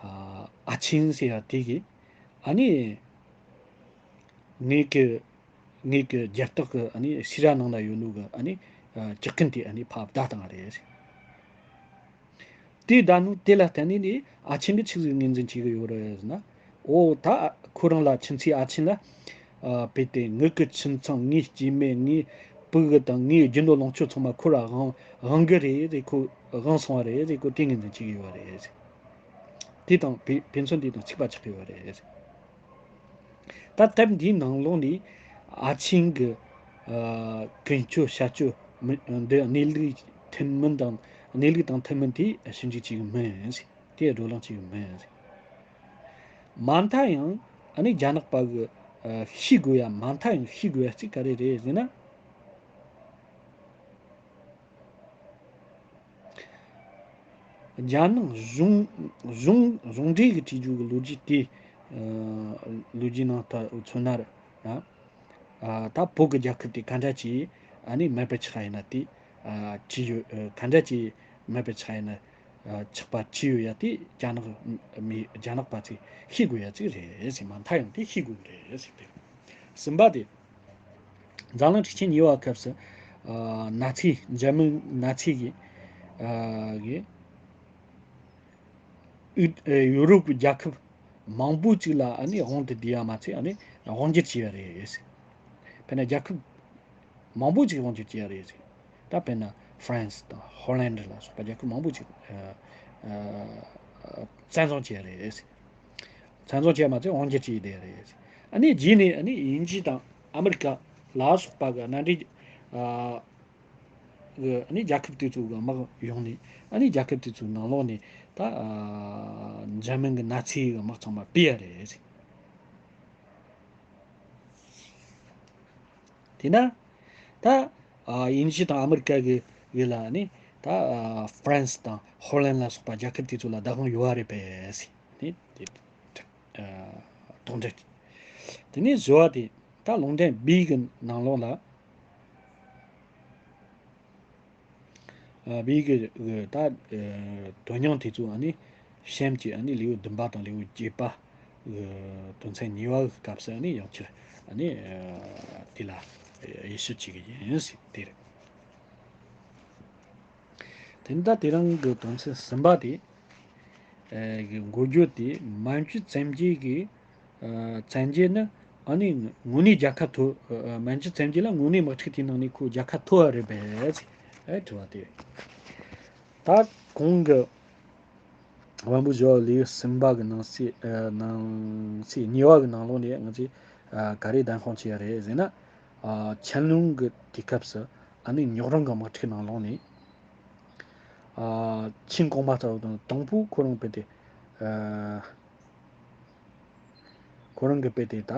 ཨ་ཨ་ཆིང་ཟེར་ཡ་དེ་གིས་ཨ་ནི་ངེད་ཀྱི་ངེད་ཀྱི་རྒྱབ་ལོགས་ཀྱི་ཨ་ནི་སི་ར་ནང་ན་ཡོད་ནོ་གི་ཨ་ནི་ཨ་ཇག་རྐུན་དེ་ཨ་ནི་ཕར་བདའ་བཏང་བ་རེད། དེ་བདའ་ནོ་དེ་ལ་བརྟེན་ནས་ནི་ཨ་ཆིང་གིས་ཆི་ཟིག་ངོས་འཛིན་བྱེད་ཀྱི་ཡོད་རེད་ཟེར་ན། འོ་ད་ཁོ་རང་ལ་ཁྱིམ་མཚེས་ཨ་ཆིང་ལ་ཨ་རྦད་དེ་ངེད་ཀྱི་ཁྱིམ་ཚང་། ངའི་སྐྱེ་དམན། ངའི་སྤུ་གུ་དང་ངའི་རྒྱུ་ནོར་ལོངས་སྤྱོད་ཚང་མ་ཁོ་ར་དབང་དབང་གི་རེད་ཟེར། ཁོ་དབང་སོང་བ་རེད་ཟེར། ཁོ་དེ་ངོས་འཛིན་བྱེད་ཀྱི་ཡོད་རེད་ཟེར། དེ་དང་ཕན་ཕན་ཚུན་དེ་དང་ཚིག་པ་ཆགས་ཀྱི་ཡོད་རེད་ཟེར། ད་དེབ་འདིའི་ནང་ལོགས་ནས་ཨ་ཆིང་གི་ཨ་ཀུན་སྤྱོད་བྱ་སྤྱོད་མི་འདི་གནས་ལུགས་མཐུན་མིན་དང་། གནས་ལུགས་དང་མཐུན་མིན་དེ་ཞིབ་འཇུག་བྱེད་ཀྱི་མིན་ཟེར། དེ་བགྲོ་གླེང་བྱེད་ཀྱི་མིན་ཟེར། མ་མཐའ་ཡང་ཨ་ནི་རྒྱ་ནག་པ་གི་ཨ་ཤེས་དགོས་ཡ། མ་མཐའ་ཡང་ཤེས་དགོས་ཡ་གཅིག་ག་རེ་རེད་ཟེར་ན། རྒྱ་ནག་གཞུང་གཞུང་གཞུང་འབྲེལ་གྱི་བྲིས་རྒྱུ་གི་ལོ་རྒྱུས་དེ། ཨ་ལོ་རྒྱུས་ནང་ད་མཚོན་ན་ར། ཨ་ད་བོད་ཀྱི་རྒྱལ་ཁབ་དེ་ག་འདྲ་ཅིག་ཨ་ནི་མེད་པར་ཆགས་ཡིན་ན་དེ། ཨ་ཅི་ཡོད་ཨ་ག་འདྲ་ཅིག་མེད་པར་ཆགས་ཡིན་ན་ཨ་ཆགས་པ་ཅི་ཡོད་ཡ་དེ་རྒྱ་ནག་མི་རྒྱ་ནག་པ་ཚོས་ཤེས་དགོས་ཡ་ཅིག་རེད་ཟེར། མ་མཐའ་ཡང་དེ་ཤེས་དགོས་རེད་ཟེར་ཏེ། གསུམ་པ་དེ། འཛམ་གླིང་འཁྲུག་ཆེན་གཉིས་པའི་སྐབས་སུ་ཨ་ནཱ་ཚི། འཇར་མན་ནཱ་ཚི་གིས་ཨ་གིས་ཨུ་ཨེ་ཡུ་རོབ་ཀྱི་རྒྱལ་ཁབ་མང་པོ་ཅིག་ལ་ཨ་ནི་དབང་དུ་བསྡུས་ཡ་མ་ཚད་ཨ་ནི་དབང་སྒྱུར་བྱས་ཡ་རེད། དཔེར་ན་རྒྱལ་ཁབ་མང་པོ་ཅིག་དབང་སྒྱུར་བྱས་ཡ་རེད། ད་དཔེར་ན་ཧྥ་རན་སི་དང་ཧོ་ལན་ལ་སོགས་པ་རྒྱལ་ཁབ་མང་པོ་ཅིག་ཨ་ཨ་བཙན་བཟུང་བྱས་ཡ་རེད། བཙན་བཟུང་བྱས་མ་ཚད་དབང་སྒྱུར་བྱས་བསྡད་རེད། ཨ་ནི་རྗེས་ནས་ཨ་ནི་དབྱིན་ཇི་དང་ཨ་མི་རི་ཀ་ལ་སོགས་པ་གི་མནའ་འབྲེལ་ཨ་གི་ཨ་ནི་རྒྱལ་ཁབ་དེ་ཚོ་གི་དམག་ཡོང་ནས། ཨ་ནི་རྒྱལ་ཁབ་དེ་ཚོའི་ནང་ལོགས་ནས་ ད་ཨ་འཇར་མན་གྱི་ནཱ་ཚིའི་དམག་ཚང་མ་ཕུད་ཡ་རེད། དེས་ན་ད་ཨ་དབྱིན་ཇི་དང་ཨ་མི་རི་ཀ་གི་ཡུལ་ལ་ནི་ད་ཨ་ཧྥ་རན་སི་དང་ཧོ་ལན་ལ་སོགས་པ་རྒྱལ་ཁབ་དེ་ཚོ་ལ་བདག་དབང་ཡོད་པ་རེད་པས་ཟེར་ནི་དེ་ཨ་དོགས་འདྲི། དེ་ནས་བཞི་བ་དེ་ད་ལུང་འདྲེན་B གི་ནང་ལོགས་ལ། ཨ་B གི་གི་ད་ཨ་དོན་སྙིང་དེ་ཚོ་ཨ་ནི་གཤམ་གྱི་ཨ་ནི་ལེའུ་བདུན་པ་དང་ལེའུ་བརྒྱད་པ་གི་དོན་ཚན་གཉིས་པ་གི་སྐབས་སུ་ཨ་ནི་ཡང་བསྐྱར་ཨ་ནི་ཨ་དེ་ལ་དབྱེ་ཞིབ་བྱེད་ཀྱི་ཡིན་ཟེར་དེ་རེད། དེ་ནི་ད་དེ་རིང་གི་དོན་ཚན་གསུམ་པ་དེ། ཨ་གི་འགོ་བརྗོད་དེ་མན་ཇུ་བཙན་རྒྱལ་གྱི་ཨ་བཙན་རྒྱལ་ནི་ཨ་ནི་དངོས་གནས་རྒྱལ་ཁ་ཐོབ། ཨ་མན་ཇུ་བཙན་རྒྱལ་ལ་དངོས་གནས་དམག་འཁྲུག་དེའི་ནང་ནས་ཁོ་རྒྱལ་ཁ་ཐོབ་པ་རེད་པས་ཨེ་དྲི་བ་དེ། ད་གོང་གི་དབང་པོ་བཞི་བ་ལེའུ་གསུམ་པ་གི་ནང་གསེས་ཨ་ནང་གསེས་གཉིས་པ་གི་ནང་ལོགས་ནས་ང་ཚོས་ཨ་ག་རེ་བདེན་དཔང་བྱས་ཡ་རེད་ཟེར་ན། ཨ་ཆན་ལུང་གི་དུས་སྐབས་སུ་ཨ་ནི་ཉོག་རོང་གི་དམག་འཁྲུག་ནང་ལོགས་ནས། ཨ་ཆིན་གོང་མ་ལྟ་བུ་དང་དང་པོ་ཁོ་རང་དཔེ་དེ་ཨ་ཁོ་རང་གི་དཔེ་དེ་ད་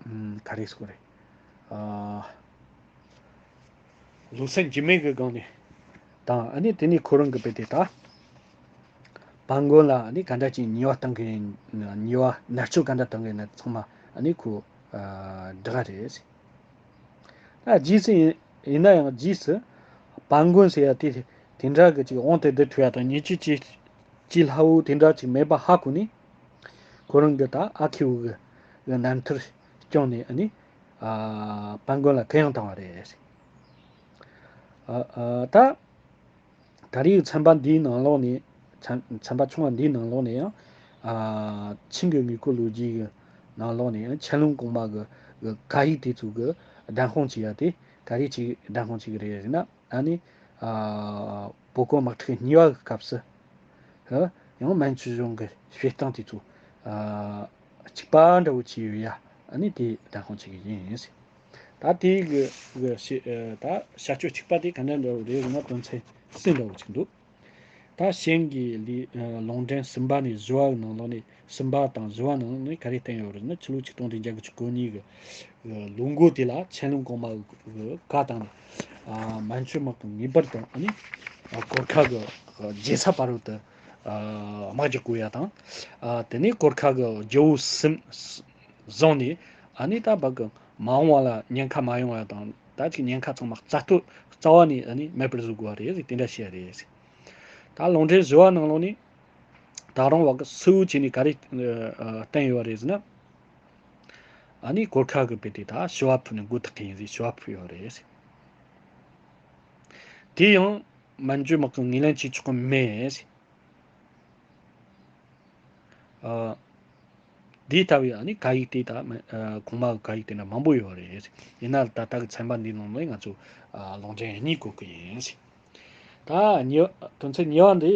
ཨམ་ག་རེ་ཟེར་དགོས་རེད། ཨ་ལུང་ཚན་འཇིགས་མེད་ཀྱི་སྒང་ནས་དང་ཨ་ནི་དེ་ནས་ཁོ་རང་གི་དཔེ་དེ་ད་དཔལ་མགོན་ལ་ཨ་ནི་ག་འདྲ་ཅིག་ཉེས་པ་བཏང་གི་ཉེས་པ་མནར་གཅོད་ག་འདྲ་བཏང་གི་ན་ཚང་མ་ཨ་ནི་ཁོ་ཨ་འདྲི་ག་རེད། ད་རྗེས་སུ་ཡིན་ཡིན་ན་ཡང་རྗེས་སུ་དཔལ་མགོན་ཟེར་ཡ་དེ་དེ་འདྲ་གི་ཅིག་དབང་དུ་བསྡུ་ཐུབ་ཡ་དང་ཉེས་སྤྱོད་ཅི་ཅི་སླ་བོ་དེ་འདྲ་ཅིག་མེད་པ་ཧ་གོ་ནས་ཁོ་རང་གི་ད་ཨ་ཁེའུ་གི་གི་རྣམ་ཐར་བསྐྱངས་ནས་ཨ་ནི་ཨ་དཔལ་མགོན་ལ་གུ་ཡངས་བཏང་བ་རེད། ཨ་ཨ་ད། ད་རེས་ཚན་པ་འདིའི་ནང་ལོགས་ནས་ཚན་ཚན་པ་ཆུང་བ་འདིའི་ནང་ལོགས་ནས་ཡང་ཨ་ཆིང་གི་དངོས་པོ་ལོ་རྒྱུས་ཀྱི་ནང་ལོགས་ནས་ཡང་ཆན་ལུང་གོང་མ་གི་གི་བཀའ་ཡིག་དེ་ཚོ་གི་བདེན་དཔང་བྱེད་ཡ་དེ་ག་རེ་ཅིག་བདེན་དཔང་བྱེད་ཀྱི་རེད་ཟེར་ན་ཨ་ནི་ཨ་བོད་གོང་དམག་འཁྲུག་གཉིས་པ་གི་སྐབས་སུ་ཧ་ཡང་མན་ཇུ་གཞུང་གི་བྱེད་སྟངས་དེ་ཚོ་ཨ་གཅིག་པ་འདྲ་བོ་བྱས་ཡོད་ཡ་ཨ་ནི་དེ་བདེན་དཔང་བྱེད་ཀྱི་ཡིན་ཟེར། ད་དེའི་གི་གི་ཤེ་ཨ་ད་བྱ་སྤྱོད་གཅིག་པ་དེ་ག་འདྲ་འདྲ་བོ་རེད་ཟེར་ན་དོན་ཚན་གསུམ་འདྲ་བོ་ཅིག་འདུག་ད་གཞན་གྱི་ལི་ཨ་ལུང་འདྲེན་གསུམ་པ་ནས་བཞི་བ་གི་ནང་ལོགས་ནས་གསུམ་པ་དང་བཞི་བ་ནང་ནས་ག་རེ་བསྟན་ཡོད་རེད་ཟེར་ན་ཕྱི་ལོ་ཆིག་སྟོང་བདུན་བརྒྱ་དགུ་བཅུ་གོ་གཉིས་གི་གི་ལོ་འགོ་དེ་ལ་ཆན་ལུང་གོང་མ་གི་བཀའ་བཏང་ནས་ཨ་མན་ཇུ་དམག་གི་ངེས་པར་དུ་ཨ་ནི་ཨ་གོར་ཁ་གི་ཨ་རྒྱལ་ས་བར་དུ་ཨ་དམག་རྒྱག་དགོས་ཡ་དང་ཨ་དེ་ནས་གོར་ཁ་གི་རྒྱལ་པོ་སུམ་བཟུང་ནས་ཨ་ནི་ད་བ་གི་མ་འོངས་པ་ལ་ཉེན་ཁ་མ་ཡོང་བ་དང་ད་ཅིག་ཉེན་ཁ་ཚང་མ་རྩ་གཏོར་རྩ་བ་ནས་ཨ་ནི་མེད་པར་བཟོ་དགོས་པ་རེད་ཟེར་དེ་འདྲ་བཤད་རེད་ཟེར། ད་ལུང་འདྲེན་བཞི་བ་ནང་ལོགས་ནས་ད་རུང་བ་གི་སུའུ་བྱས་ནས་ག་རེ་ཨ་བསྟན་ཡོད་པ་རེད་ཟེར་ན། ཨ་ནི་གོར་ཁ་གི་དཔེ་དེ་ད་ཞི་བ་ཕུལ་ནས་མགོ་ཐག་གི་ཡིན་ཟེར་ཞི་བ་ཕུལ་ཡོད་རེད་ཟེར། དེ་ཡང་མན་ཇུ་དམག་གིས་ངོས་ལེན་བྱེད་ཆོག་གི་མེད་ཟེར། ཨ། འདི་ལྟ་བུའི་ཨ་ནི་བཀའ་ཡིག་དེ་ད་མ་ཨ་གོང་མ་གི་བཀའ་ཡིག་དེ་འདྲ་མང་པོ་ཡོད་རེད། ཡིན་ན་ད་ལྟ་གི་ཚན་པ་འདིའི་ནང་ནས་ང་ཚོ་ཨ་ལུང་འདྲེན་གཉིས་བཀོད་གི་ཡིན། ད་གཉིས་དོན་ཚན་གཉིས་པ་འདི་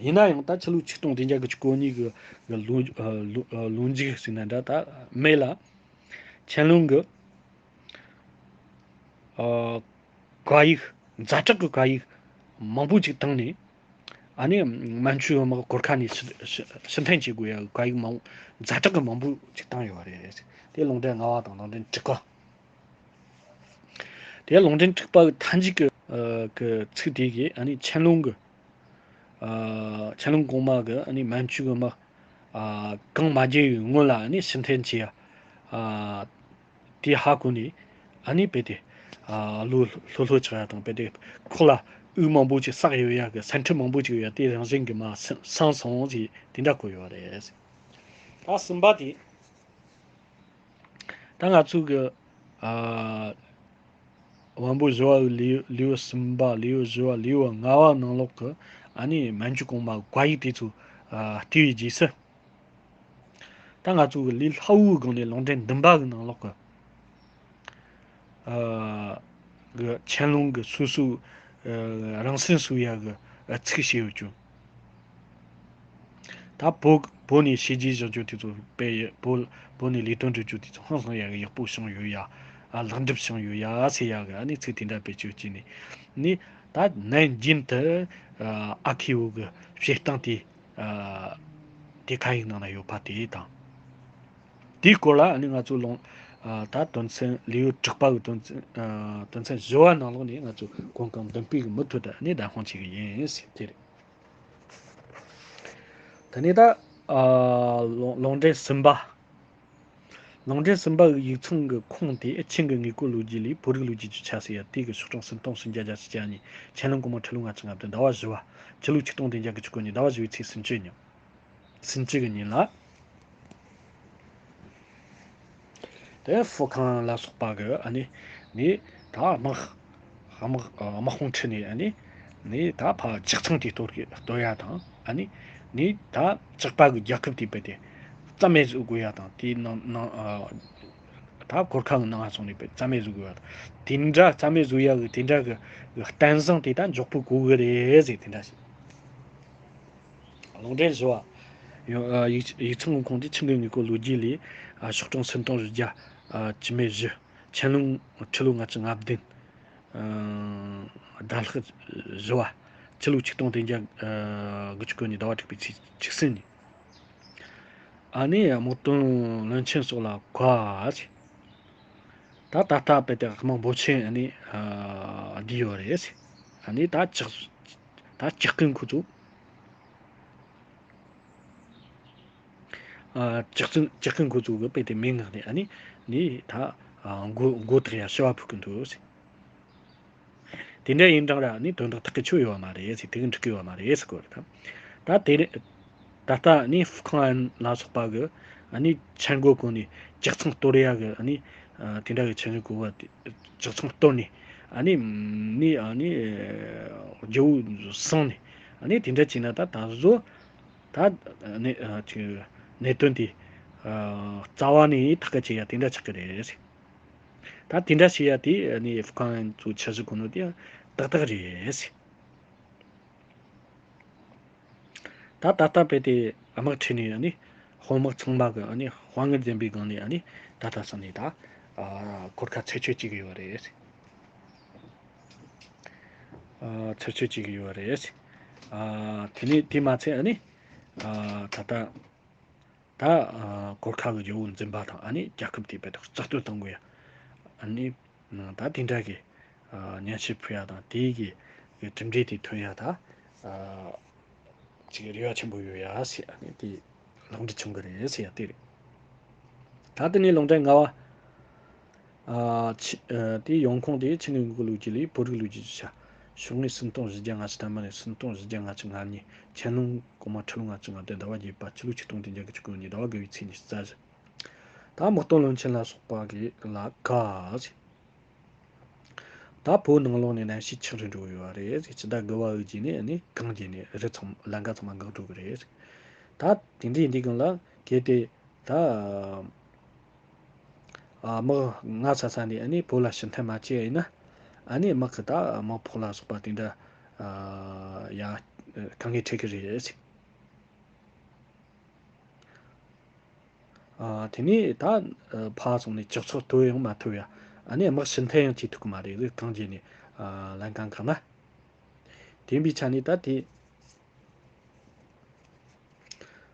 ཡིན་ན་ཡང་ད་ཕྱི་ལོ་ཆིག་སྟོང་བདུན་བརྒྱ་དགུ་བཅུ་གོ་གཉིས་གི་གི་ལོ་ཨ་ལོ་ཨ་ལོ་མཇུག་ཟེར་ན་འདྲ་ད་སྨད་ལ་ཆན་ལུང་གི་ཨ་བཀའ་ཡིག་ཛ་དྲག་གི་བཀའ་ཡིག་མང་པོ་ཅིག་བཏང་ནས། ཨ་ནི་མན་ཇུ་དམག་གོར་ཁ་ནས་ཕྱི་ཕྱི་ཕྱིར་འཐེན་བྱེད་དགོས་ཡ་བཀའ་ཡིག་མང་ཛ་དྲག་གི་མང་པོ་ཅིག་བཏང་ཡོད་རེད། དེ་ལུང་འདྲེན་ལྔ་པ་དང་ལུང་འདྲེན་དྲུག་པ། དེ་ལུང་འདྲེན་དྲུག་པ་གི་མཐའ་མཇུག་གི་ཨ་གི་ཚིག་དེ་གིས་ཨ་ནི་ཆན་ལུང་གི་ཨ་ཆན་ལུང་གོང་མ་གི་ཨ་ནི་མན་ཇུ་གི་དམག་ཨ་གང་མ་རྒྱལ་བའི་སྔོན་ལ་ཨ་ནི་ཕྱིར་འཐེན་བྱེད་ཡ་ཨ་དེ་ཧ་གོ་ནས་ཨ་ནི་དཔེ་དེ་ཨ་ལོ་ལྷོད་ལྷོད་ཆགས་ཡ་དང་དཔེ་དེ་ཁོག་ལ་དབུགས་མང་པོ་ཅིག་བསགས་ཡོད་ཡ་གི་སེམས་ཁྲལ་མང་པོ་ཅིག་ཡོད་ཡ་དེ་རང་བཞིན་གྱིས་མར་སངས་སོང་ཟེར་དེ་འདྲ་བཀོད་ཡོད་རེད། ད་གསུམ་པ་དེ། ད་ང་ཚོ་གི་ཨ་དབང་པོ་བཞི་བ་ལེའུ་ལེའུ་གསུམ་པ་ལེའུ་བཞི་བ་ལེའུ་ལྔ་བ་ནང་ལོགས་ཀྱི་ཨ་ནི་མན་ཇུ་གོང་མ་བཀའ་ཡིག་དེ་ཚོ་ཨ་བལྟས་པའི་རྗེས་སུ། ད་ང་ཚོ་གི་ལས་སླ་བོའི་སྒང་ནས་ལུང་འདྲེན་བདུན་པ་གི་ནང་ལོགས་ཀྱི་ཨ་གི་ཆན་ལུང་གི་སོ་སོའི་ཨ་རང་སེམས་གསོ་ཡ་གི་ཨ་ཚིག་བཤད་ཡོད་ཀྱང་། ད་བོད་བོད་ནས་བྱས་རྗེས་བཞག་རྒྱུ་དེ་ཚོ་དཔེ་ཡོད། བོད་བོད་ནས་ལས་དོན་སྒྲུབ་རྒྱུ་དེ་ཚོ་ཧང་སང་ཡག་གི་ཡག་པོ་བྱུང་ཡོད་ཡ། ཨ་ལེགས་འགྲུབ་བྱུང་ཡོད་ཡ་ཟེར་ཡག་གི་ཨ་ནི་ཚིག་དེ་འདྲ་བེད་སྤྱོད་བྱས་ནས་ནི་ ད་ནན་ཅིན་དུ་ཨ་ཁེའུ་གི་བཤད་སྟངས་དེ་དེ་ཁ་ཡིག་ནང་ན་ཡོད་པ་དེ་དང་། དེའི་སྐོར་ལ་ཨ་ནི་ང་ཚོ་ལུང་ད་དོན་ཚན་ལེའུ་དྲུག་པ་གི་དོན་ཚན་དོན་ཚན་བཞི་བ་ནང་ལོགས་ནས་ང་ཚོ་གོང་གང་མདུན་སྤོས་ཀྱི་མུ་མཐུད་དུ་ཨ་ནི་བདམས་དཔང་བྱེད་ཀྱི་ཡིན་ཟེར་དེ་རེད། དེ་ནས་ད་ལུང་ལུང་འདྲེན་གསུམ་པ། ལུང་འདྲེན་གསུམ་པ་གི་ཡིག་ཚང་གི་ཁུངས་དེ་ཆིང་གི་དངོས་པོ་ལོ་རྒྱུས་ལས་བོད་རིགས་ལོ་རྒྱུས་ཀྱི་ཆ་ཟེར་ཡ་དེ་གི་ཤོག་གྲངས་སུམ་སྟོང་སུམ་བརྒྱ་བརྒྱད་ཅུ་གྱ་གཉིས། ཆན་ལུང་གོང་མ་ཁྲི་ལོ་ལྔ་བཅུ་ང་བདུན་ཟླ་བ་བཞི་བ། ཕྱི་ལོ་ཆིག་སྟོང་བདུན་བརྒྱ་དགུ་བཅུ་གོ་གཉིས་ཟླ་བ་བཞི་བའི་ཚེས་སུམ་ཅུ་ཉིན། སུམ་ཅུ་གི་ཉིན་ལ། དེ་ཧྥུ་ཁང་ལ་སོགས་པ་གི་ཨ་ནི་ནི་ད་དམག་དམག་དམག་དཔུང་ཁྲིད་ནས་ཨ་ནི་ནི་ད་ཕ་ཇག་ཚང་དེ་གཏོར་གི་གཏོར་ཡ་དང་ཨ་ནི་ནི་ད་ཇག་པ་གི་རྒྱལ་ཁབ་དེ་བས་ཏེ་རྩ་མེད་བཟོ་དགོས་ཡ་དང་དེའི་ནང་ནང་ཨ་ད་གོར་ཁ་གི་ནང་ང་སོང་ནས་བས་རྩ་མེད་བཟོ་དགོས་ཡ་དང་དེ་འདྲ་རྩ་མེད་བཟོ་ཡ་གི་དེ་འདྲ་གི་གི་བརྟན་བཟང་དེ་ད་མགྱོགས་པོ་གོ་གི་རེད་ཟེར་དེ་འདྲ་ཞིག་ལུང་འདྲེན་བཞི་བ། ཡང་ཡིག་ཡིག་ཚང་གི་ཁུངས་དེ་ཆིང་གི་དངོས་པོ་ལོ་རྒྱུས་ལས་ཤོག་གྲངས་སུམ་སྟོང་བཞི་བརྒྱ་བཅུ་མེད་བཞི། ཆན་ལུང་ཁྲི་ལོ་ལྔ་བཅུ་ང་བདུན། ཟླ་ལྷག་བཞི་བ། ཕྱི་ལོ་ཆིག་སྟོང་བདུན་བརྒྱ་དགུ་བཅུ་གོ་གཉིས་ཟླ་བ་དྲུག་པའི་ཚེས་ཆིག་སྲིད་ཉིན། ཨ་ནི་དམག་དོན་བློན་ཆེན་སོགས་ལ་བཀའ་ཟེར། ད་ད་ལྟ་བས་ཏེ་དམག་འབོར་ཆེན་ཨ་ནི་བསྡུས་ཡོད་རེད་ཟེར། ཨ་ནི་ད་ཇག་ད་ཇག་རྐུན་ཁོ་ཚོ། ཨ་ཇག་རྐུན་ཇག་རྐུན་ཁོ་ཚོ་གི་དཔེ་དེ་མི་མངགས་ནས་ཨ་ནི་ནི་ད་མགོ་མགོ་ཐག་ཡ་ཤི་བ་ཕུད་ཀྱི་འདུག་ཟེར། དེ་འདྲ་ཡིན་ཙང་ར་ནི་དོན་དག་ཐག་གི་ཆོད་ཡོད་མ་རེད་ཟེར་དེ་གི་འགྲིག་གི་ཡོད་མ་རེད་ཟེར་གོ་རེད་ད། ད་དེ་རེད། ད་ལྟ་ནི་ཧྥུ་ཁང་ཨན་ལ་སོགས་པ་གི་ནི་ཆན་གོ་གོ་ནས་ཇག་ཚང་གཏོར་ཡ་གི་ནི་དེ་འདྲ་གི་ཆན་གོ་བ་ཇག་ཚང་གཏོར་ནས་ནི་ནི་ནི་རྒྱལ་པོ་སྲུང་ནས་ནི་དེ་འདྲ་བྱས་ན་ད་ད་གཟོད་ད་ནི་ཅིག་གནད་དོན་དེ་རྩ་བ་ནས་ཐག་གི་ཆོད་ཡ་དེ་འདྲ་ཆགས་ཀྱི་རེད། ད་དེ་འདྲ་བྱེད་ཡ་དེ་ནི་ཧྥུ་ཁང་ཚོ་ཆ་བཞག་གོ་ནོ་དེ་ཏག་ཏག་རེད། ད་ད་ལྟ་བས་དེ་དམག་ཁྲིད་ནས་ནི་དཔོན་དམག་ཚང་མ་གི་ནི་དཔའ་ངར་ལྡན་པའི་སྒང་ནས་ནི་ད་ལྟ་སང་ནས་ད་གོར་ཁ་ཚེ་ཆོད་བྱེད་ཀྱི་ཡོད་རེད། ཚེ་ཆོད་བྱེད་ཀྱི་ཡོད་རེད། དེ་ནས་དེ་མ་ཚད་ནི་ད་ལྟ། ད་གོར་ཁ་གི་ཇོ་བོ་འཛིན་པ་དང་ཨ་ནི་རྒྱལ་ཁབ་དེ་བས་ཏེ་རྩ་གཏོར་གཏོང་དགོས་ཡ། ཨ་ནི་ད་དེ་འདྲ་གི་སྙན་ཞུ་ཕུལ་ཡ་དང་དེའི་གི་གི་གྲུབ་འབྲས་དེ་ཐོན་ཡ་ད་ཅིག་རེ་བ་ཆེན་པོ་ཡོད་ཡ་ཟེར་ཨ་ནི་དེ་ལུང་འདྲེན་བྱུང་གི་རེད་ཟེར་ཡ་དེ་རེད། ད་དེ་ནས་ལུང་འདྲེན་ལྔ་བ། ཨ་ཆི་ཨ་དེའི་ཡོང་ཁུངས་དེ་ཆིང་གི་དངོས་པོ་ལོ་རྒྱུས་ལས་བོད་རིགས་ལོ་རྒྱུས་ཀྱི་ཆ། ཤོག་ངོས་སུམ་སྟོང་བཞི་བརྒྱ་ལྔ་བཅུ་ཐམ་པ་ནས་སུམ་སྟོང་བཞི་བརྒྱ་ལྔ་བཅུ་ང་གཉིས། ཆན་ལུང་གོང་མ་ཁྲི་ལོ་ལྔ་བཅུ་ང་བདུན་ཟླ་བ་བརྒྱད་པ་ཕྱི་ལོ་ཆིག་སྟོང་བདུན་བརྒྱ་དགུ་བཅུ་གོ་གཉིས་ཟླ་བ་དགུ་བའི་ཚེས་ཉི་ཤུ་རྩ་བཞི། ད་དམག་དོན་བློན་ཆེན་ལ་སོགས་པ་གི་ལ་ག་ཟེར། ད་བོད་ནང་ལོགས་ནས་གནམ་གཤིས་ཆག་རུ་འགྲོ་ཡོད་རེད་ཟེར། ཕྱི་ཟླ་དགུ་བ་འོས་བྱས་ནས་ནི་གངས་རྒྱས་ནས་རི་ཚང་ལམ་ཁ་ཚང་མ་འགག་འགྲོ་གི་རེད་ཟེར། ད་དེ་འདྲའི་འདི་གང་ལ་གལ་ཏེ། ད། ཨ་དམག་སྔ་ས་ས་ནས་ཨ་ནི་བོད་ལ་ཕྱིར་འཐེན་མ་བྱས་ཡིན་ན། ཨ་ནི་དམག་གི་ད་དམག་ཕོགས་ལ་སོགས་པ་དེ་འདྲ་ཨ་ཡ་དཀའ་ངལ་འཕྲད་ཀྱི་རེད། ཨ་དེ་ནས་ད་ཕར་སོང་ནས་ཇག་ཚོགས་གཏོར་ཡང་མ་ཐུབ་ཡ། ཨ་ནི་དམག་ཕྱིར་འཐེན་ཡང་བྱེད་ཐུབ་ཀྱི་མ་རེད། གངས་རྒྱས་ནས་ཨ་ལམ་ཁ་འགག་ན། དེ་ཡིན་པའི་ཆ་ནས་ད་དེ།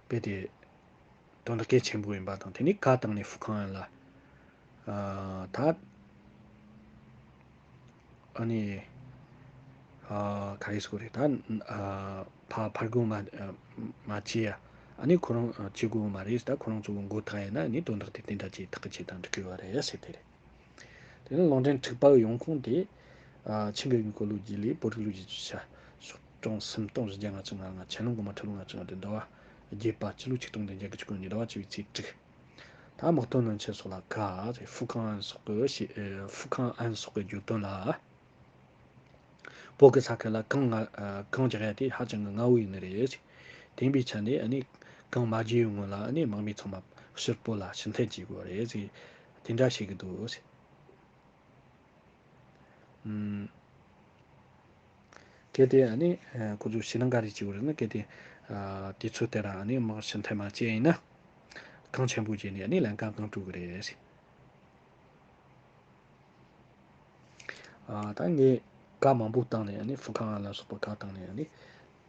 དཔེ་དེ་དོན་དག་གལ་ཆེན་པོ་ཡིན་པ་དང་དེ་ནི་བཀའ་བཏང་ནས་ཧྥུ་ཁང་ཨན་ལ་ཨ་ད་ཨ་ནི་ཨ་ག་རེ་ཟེར་དགོས་རེད། ད་ཨ་ཕ་ཕར་རྒོལ་མ་མ་བྱེད་ཡ། ཨ་ནི་ཁོ་རང་བྱེད་དགོས་མ་རེད། ད་ཁོ་རང་ཚོ་མགོ་ཐག་ཡིན་ན་ནི་དོན་དག་དེ་དེ་འདྲ་བྱེད་ཐག་གི་ཆོད་དང་འགྲིག་གི་ཡོད་རེད་ཟེར་དེ་རེད། དེ་ནས་ལུང་འདྲེན་དྲུག་པ་གི་ཡོང་ཁུངས་དེ། ཨ་ཆིང་གི་དངོས་པོ་ལོ་རྒྱུས་ལས་བོད་རིགས་ལོ་རྒྱུས་ཀྱི་ཆ། ཤོག་གྲངས་སུམ་སྟོང་བཞི་བརྒྱ་ལྔ་བཅུ་ང་ལྔ། ཆན་ལུང་གོང་མ་ཁྲི་ལོ་ལྔ་བཅུ་ང་བདུན་ཟླ་བ་བརྒྱད་པ་སྤྱི་ལོ་ཆིག་སྟོང་བདུན་བརྒྱ་དགུ་བཅུ་གོ་གཉིས་ཟླ་བ་བཅུ་པའི་ཚེས་དྲུག་ད་དམག་དོན་བློན་ཆེན་སོགས་ལ་ག་ཧྥུ་ཁང་ཨན་སོགས་ཀྱི་ཞེས་ཧྥུ་ཁང་ཨན་སོགས་ཀྱི་བརྗོད་དོན་ལ། བོད་ཀྱི་ས་ཁུལ་ལ་གངས་ང་གངས་རྒྱག་ཡ་དེ་ཧ་ཅང་གི་སྔ་བོ་ཡིན་ནི་རེད། དེ་ཡིན་པའི་ཆ་ནས་ཨ་ནི་གངས་མ་རྒྱས་པའི་སྔོན་ལ་ཨ་ནི་དམག་མི་ཚང་མ་ཕྱིར་བོད་ལ་ཕྱིར་འཐེན་བྱེད་དགོས་རེད་ཟེར་དེ་འདྲ་བཤད་ཀྱི་འདུག་ཟེར། ཨུམ། གལ་ཏེ་ཨ་ནི་ཁོ་ཚོས་ཞེད་སྣང་ག་རེ་བྱེད་དགོས་རེད་ན། གལ་ཏེ་ཨ་དུས་ཚོད་དེ་ར་ཨ་ནི་དམག་ཕྱིར་འཐེན་མ་བྱས་ཡིན་ན། གངས་ཆེན་པོ་བྱས་ནས་ཨ་ནི་ལམ་ཁ་གངས་དཀྲུག་གི་རེད་ཟེར། ཨ་ད་ངས་ བཀའ་མང་པོ་བཏང་ནས་ཨ་ནི་ཧྥུ་ཁང་ཨན་ལ་སོགས་པ་བཀའ་བཏང་ནས་ཨ་ནི་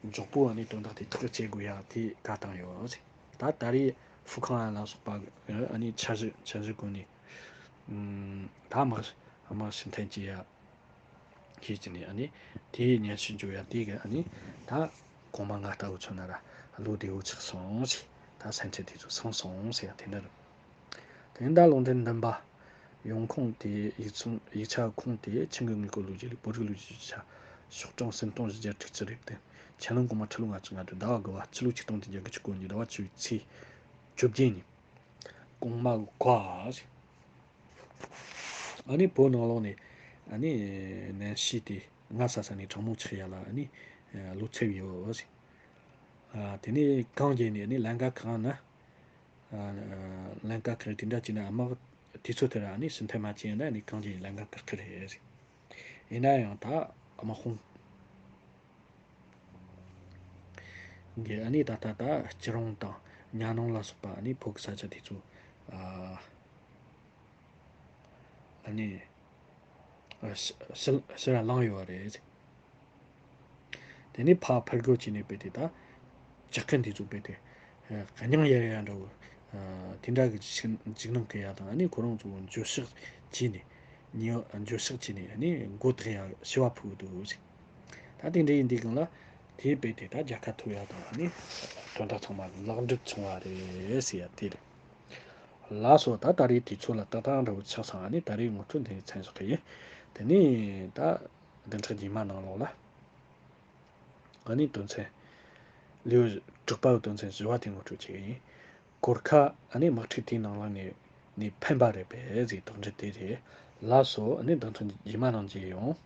མགྱོགས་པོ་ཨ་ནི་དོན་དག་དེ་ཐག་གཅོད་དགོས་ཡ་དེ་བཀའ་བཏང་ཡོད་ཟེར། ད་ད་རེས་ཧྥུ་ཁང་ཨན་ལ་སོགས་པ་ཨ་ནི་འཆར་གཞི་འཆར་གཞི་བཀོད་ནས་ཨམ་ད་དམག་དམག་ཕྱིར་འཐེན་བྱེད་ཡ་ཁྱེད་ཀྱི་ནས་ཨ་ནི་དེའི་སྙན་ཞུ་འབྱོར་ཡ་དེ་གི་ཨ་ནི་ད་གོང་མ་ང་ལྟ་བུ་ཚོ་ན་ར་བློ་བདེ་བོ་ཆགས་སོང་ཟེར། ད་སེམས་ཁྲལ་དེ་ཚོ་སངས་སོང་ཟེར་ཡ་དེ་འདྲ་རེད། དེ་ད་ལུང་བསྟན་བདུན་པ། ཡོང་ཁུངས་དེ་ཡིག་ཚང་ཡིག་ཆ་ཁུངས་དེ་ཆིང་གི་དངོས་པོ་ལོ་རྒྱུས་ལས་བོད་རིགས་ལོ་རྒྱུས་ཀྱི་ཆ། ཤོག་གྲངས་སུམ་སྟོང་བཞི་བརྒྱ་དྲུག་ཅུ་རེ་བདུན། ཆན་ལུང་གོང་མ་ཁྲི་ལོ་ལྔ་བཅུ་ང་དྲུག་ཟླ་བ་དགུ་བ་སྤྱི་ལོ་ཆིག་སྟོང་བདུན་བརྒྱ་དགུ་བཅུ་གོ་གཉིས་ཟླ་བ་བཅུ་པའི་ཚེས་བཅོ་བརྒྱད་ཉིན། གོང་མ་བཀའ། ཨ་ནི་བོད་ནང་ལོགས་ནས་ཨ་ནི་ནན་ཤི་དེ་ང་ས་ས་ནས་དྲང་མོ་ཆགས་ཡ་ལ་ཨ་ནི་ལོ་ཚད་ཡོད་ཟེར། ཨ་དེ་ནས་གངས་རྒྱལ་ནས་ཨ་ནི་ལན་ཀ་གང་ན། ཨ་ལན་ཀ་ཁེར་དེ་འདྲ་བྱས་ན་དམག་དུས་ཚོད་དེར་ཨ་ནི་ཕྱིར་འཐེན་མ་བྱས་ན་ཨ་ནི་གངས་རྒྱལ་ལན་ཀ་བཀག་གི་རེད་ཟེར། ཡིན་ན་ཡང་ད་དམག་དཔུང་གི་ཨ་ནི་ད་ལྟ་ད་སྐྱིད་རོང་དང་ཉ་ནང་ལ་སོགས་པ་ཨ་ནི་བོད་ཀྱི་ས་ཆ་དེ་ཚོ་ཨ་ཨ་ནི་ཕྱི་ཕྱིར་ཕྱིར་ལངས་ཡོད་རེད། དེ་ནས་ཕར་ཕར་རྒོལ་བྱས་ནས་དཔེ་དེ་ད་ཇག་རྐུན་དེ་ཚོ་དཔེ་དེ་གཉེན་ཡར་ཡར་འདྲ་བོ་དེ་འདྲ་གི་འཇིགས་སྣང་སྐུལ་ཡ་དང་ཨ་ནི་ཁོ་རང་ཚོ་འགྱོད་བཤགས་བྱས་ནས་ཉེས་འགྱོད་བཤགས་བྱས་ནས་ཨ་ནི་མགོ་བཏགས་ཡ་ཞུ་བ་ཕུལ་གི་འདུག་ཟེར། ད་དེ་འདྲ་ཡིན་དུས་སྒང་ལ་དེའི་དཔེ་དེ་ད་རྒྱལ་ཁ་ཐོབ་ཡ་དང་ཨ་ནི་དོན་དག་ཚང་མ་ལེགས་འགྲུབ་བྱུང་བ་རེད་ཟེར་ཡ་དེ་རེད། ལགས་སོ། ད་ད་རེས་དུས་ཚོད་ལ་ཏག་ཏག་འདྲ་བོ་ཆགས་སོང་། ཨ་ནི་ད་རེས་ངོ་སྤྲོད་འདི་ནས་མཚམས་འཇོག་གི་ཡིན། དེ་ནས་ད་བདུན་ཕྲག་རྗེས་མ་ནང་ལོགས་ལ་ཨ་ནི་དོན་ཚན་ལེའུ་དྲུག་པའི་དོན་ཚན་བཞི་བ་དེ་ངོ་སྤྲོད་བྱེད་ཀྱི་ཡིན། གོར་ཁ་ཨ་ནི་དམག་འཁྲུག་དེའི་ནང་ལ་ནས་ནས་ཕན་པ་རེད་པས་ཟེར་དོགས་འདྲི་དེ་རེད། ལགས་སོ། ཨ་ནི་བདུན་ཕྲག་རྗེས་མ་ནང་མཇལ་ཡོང་།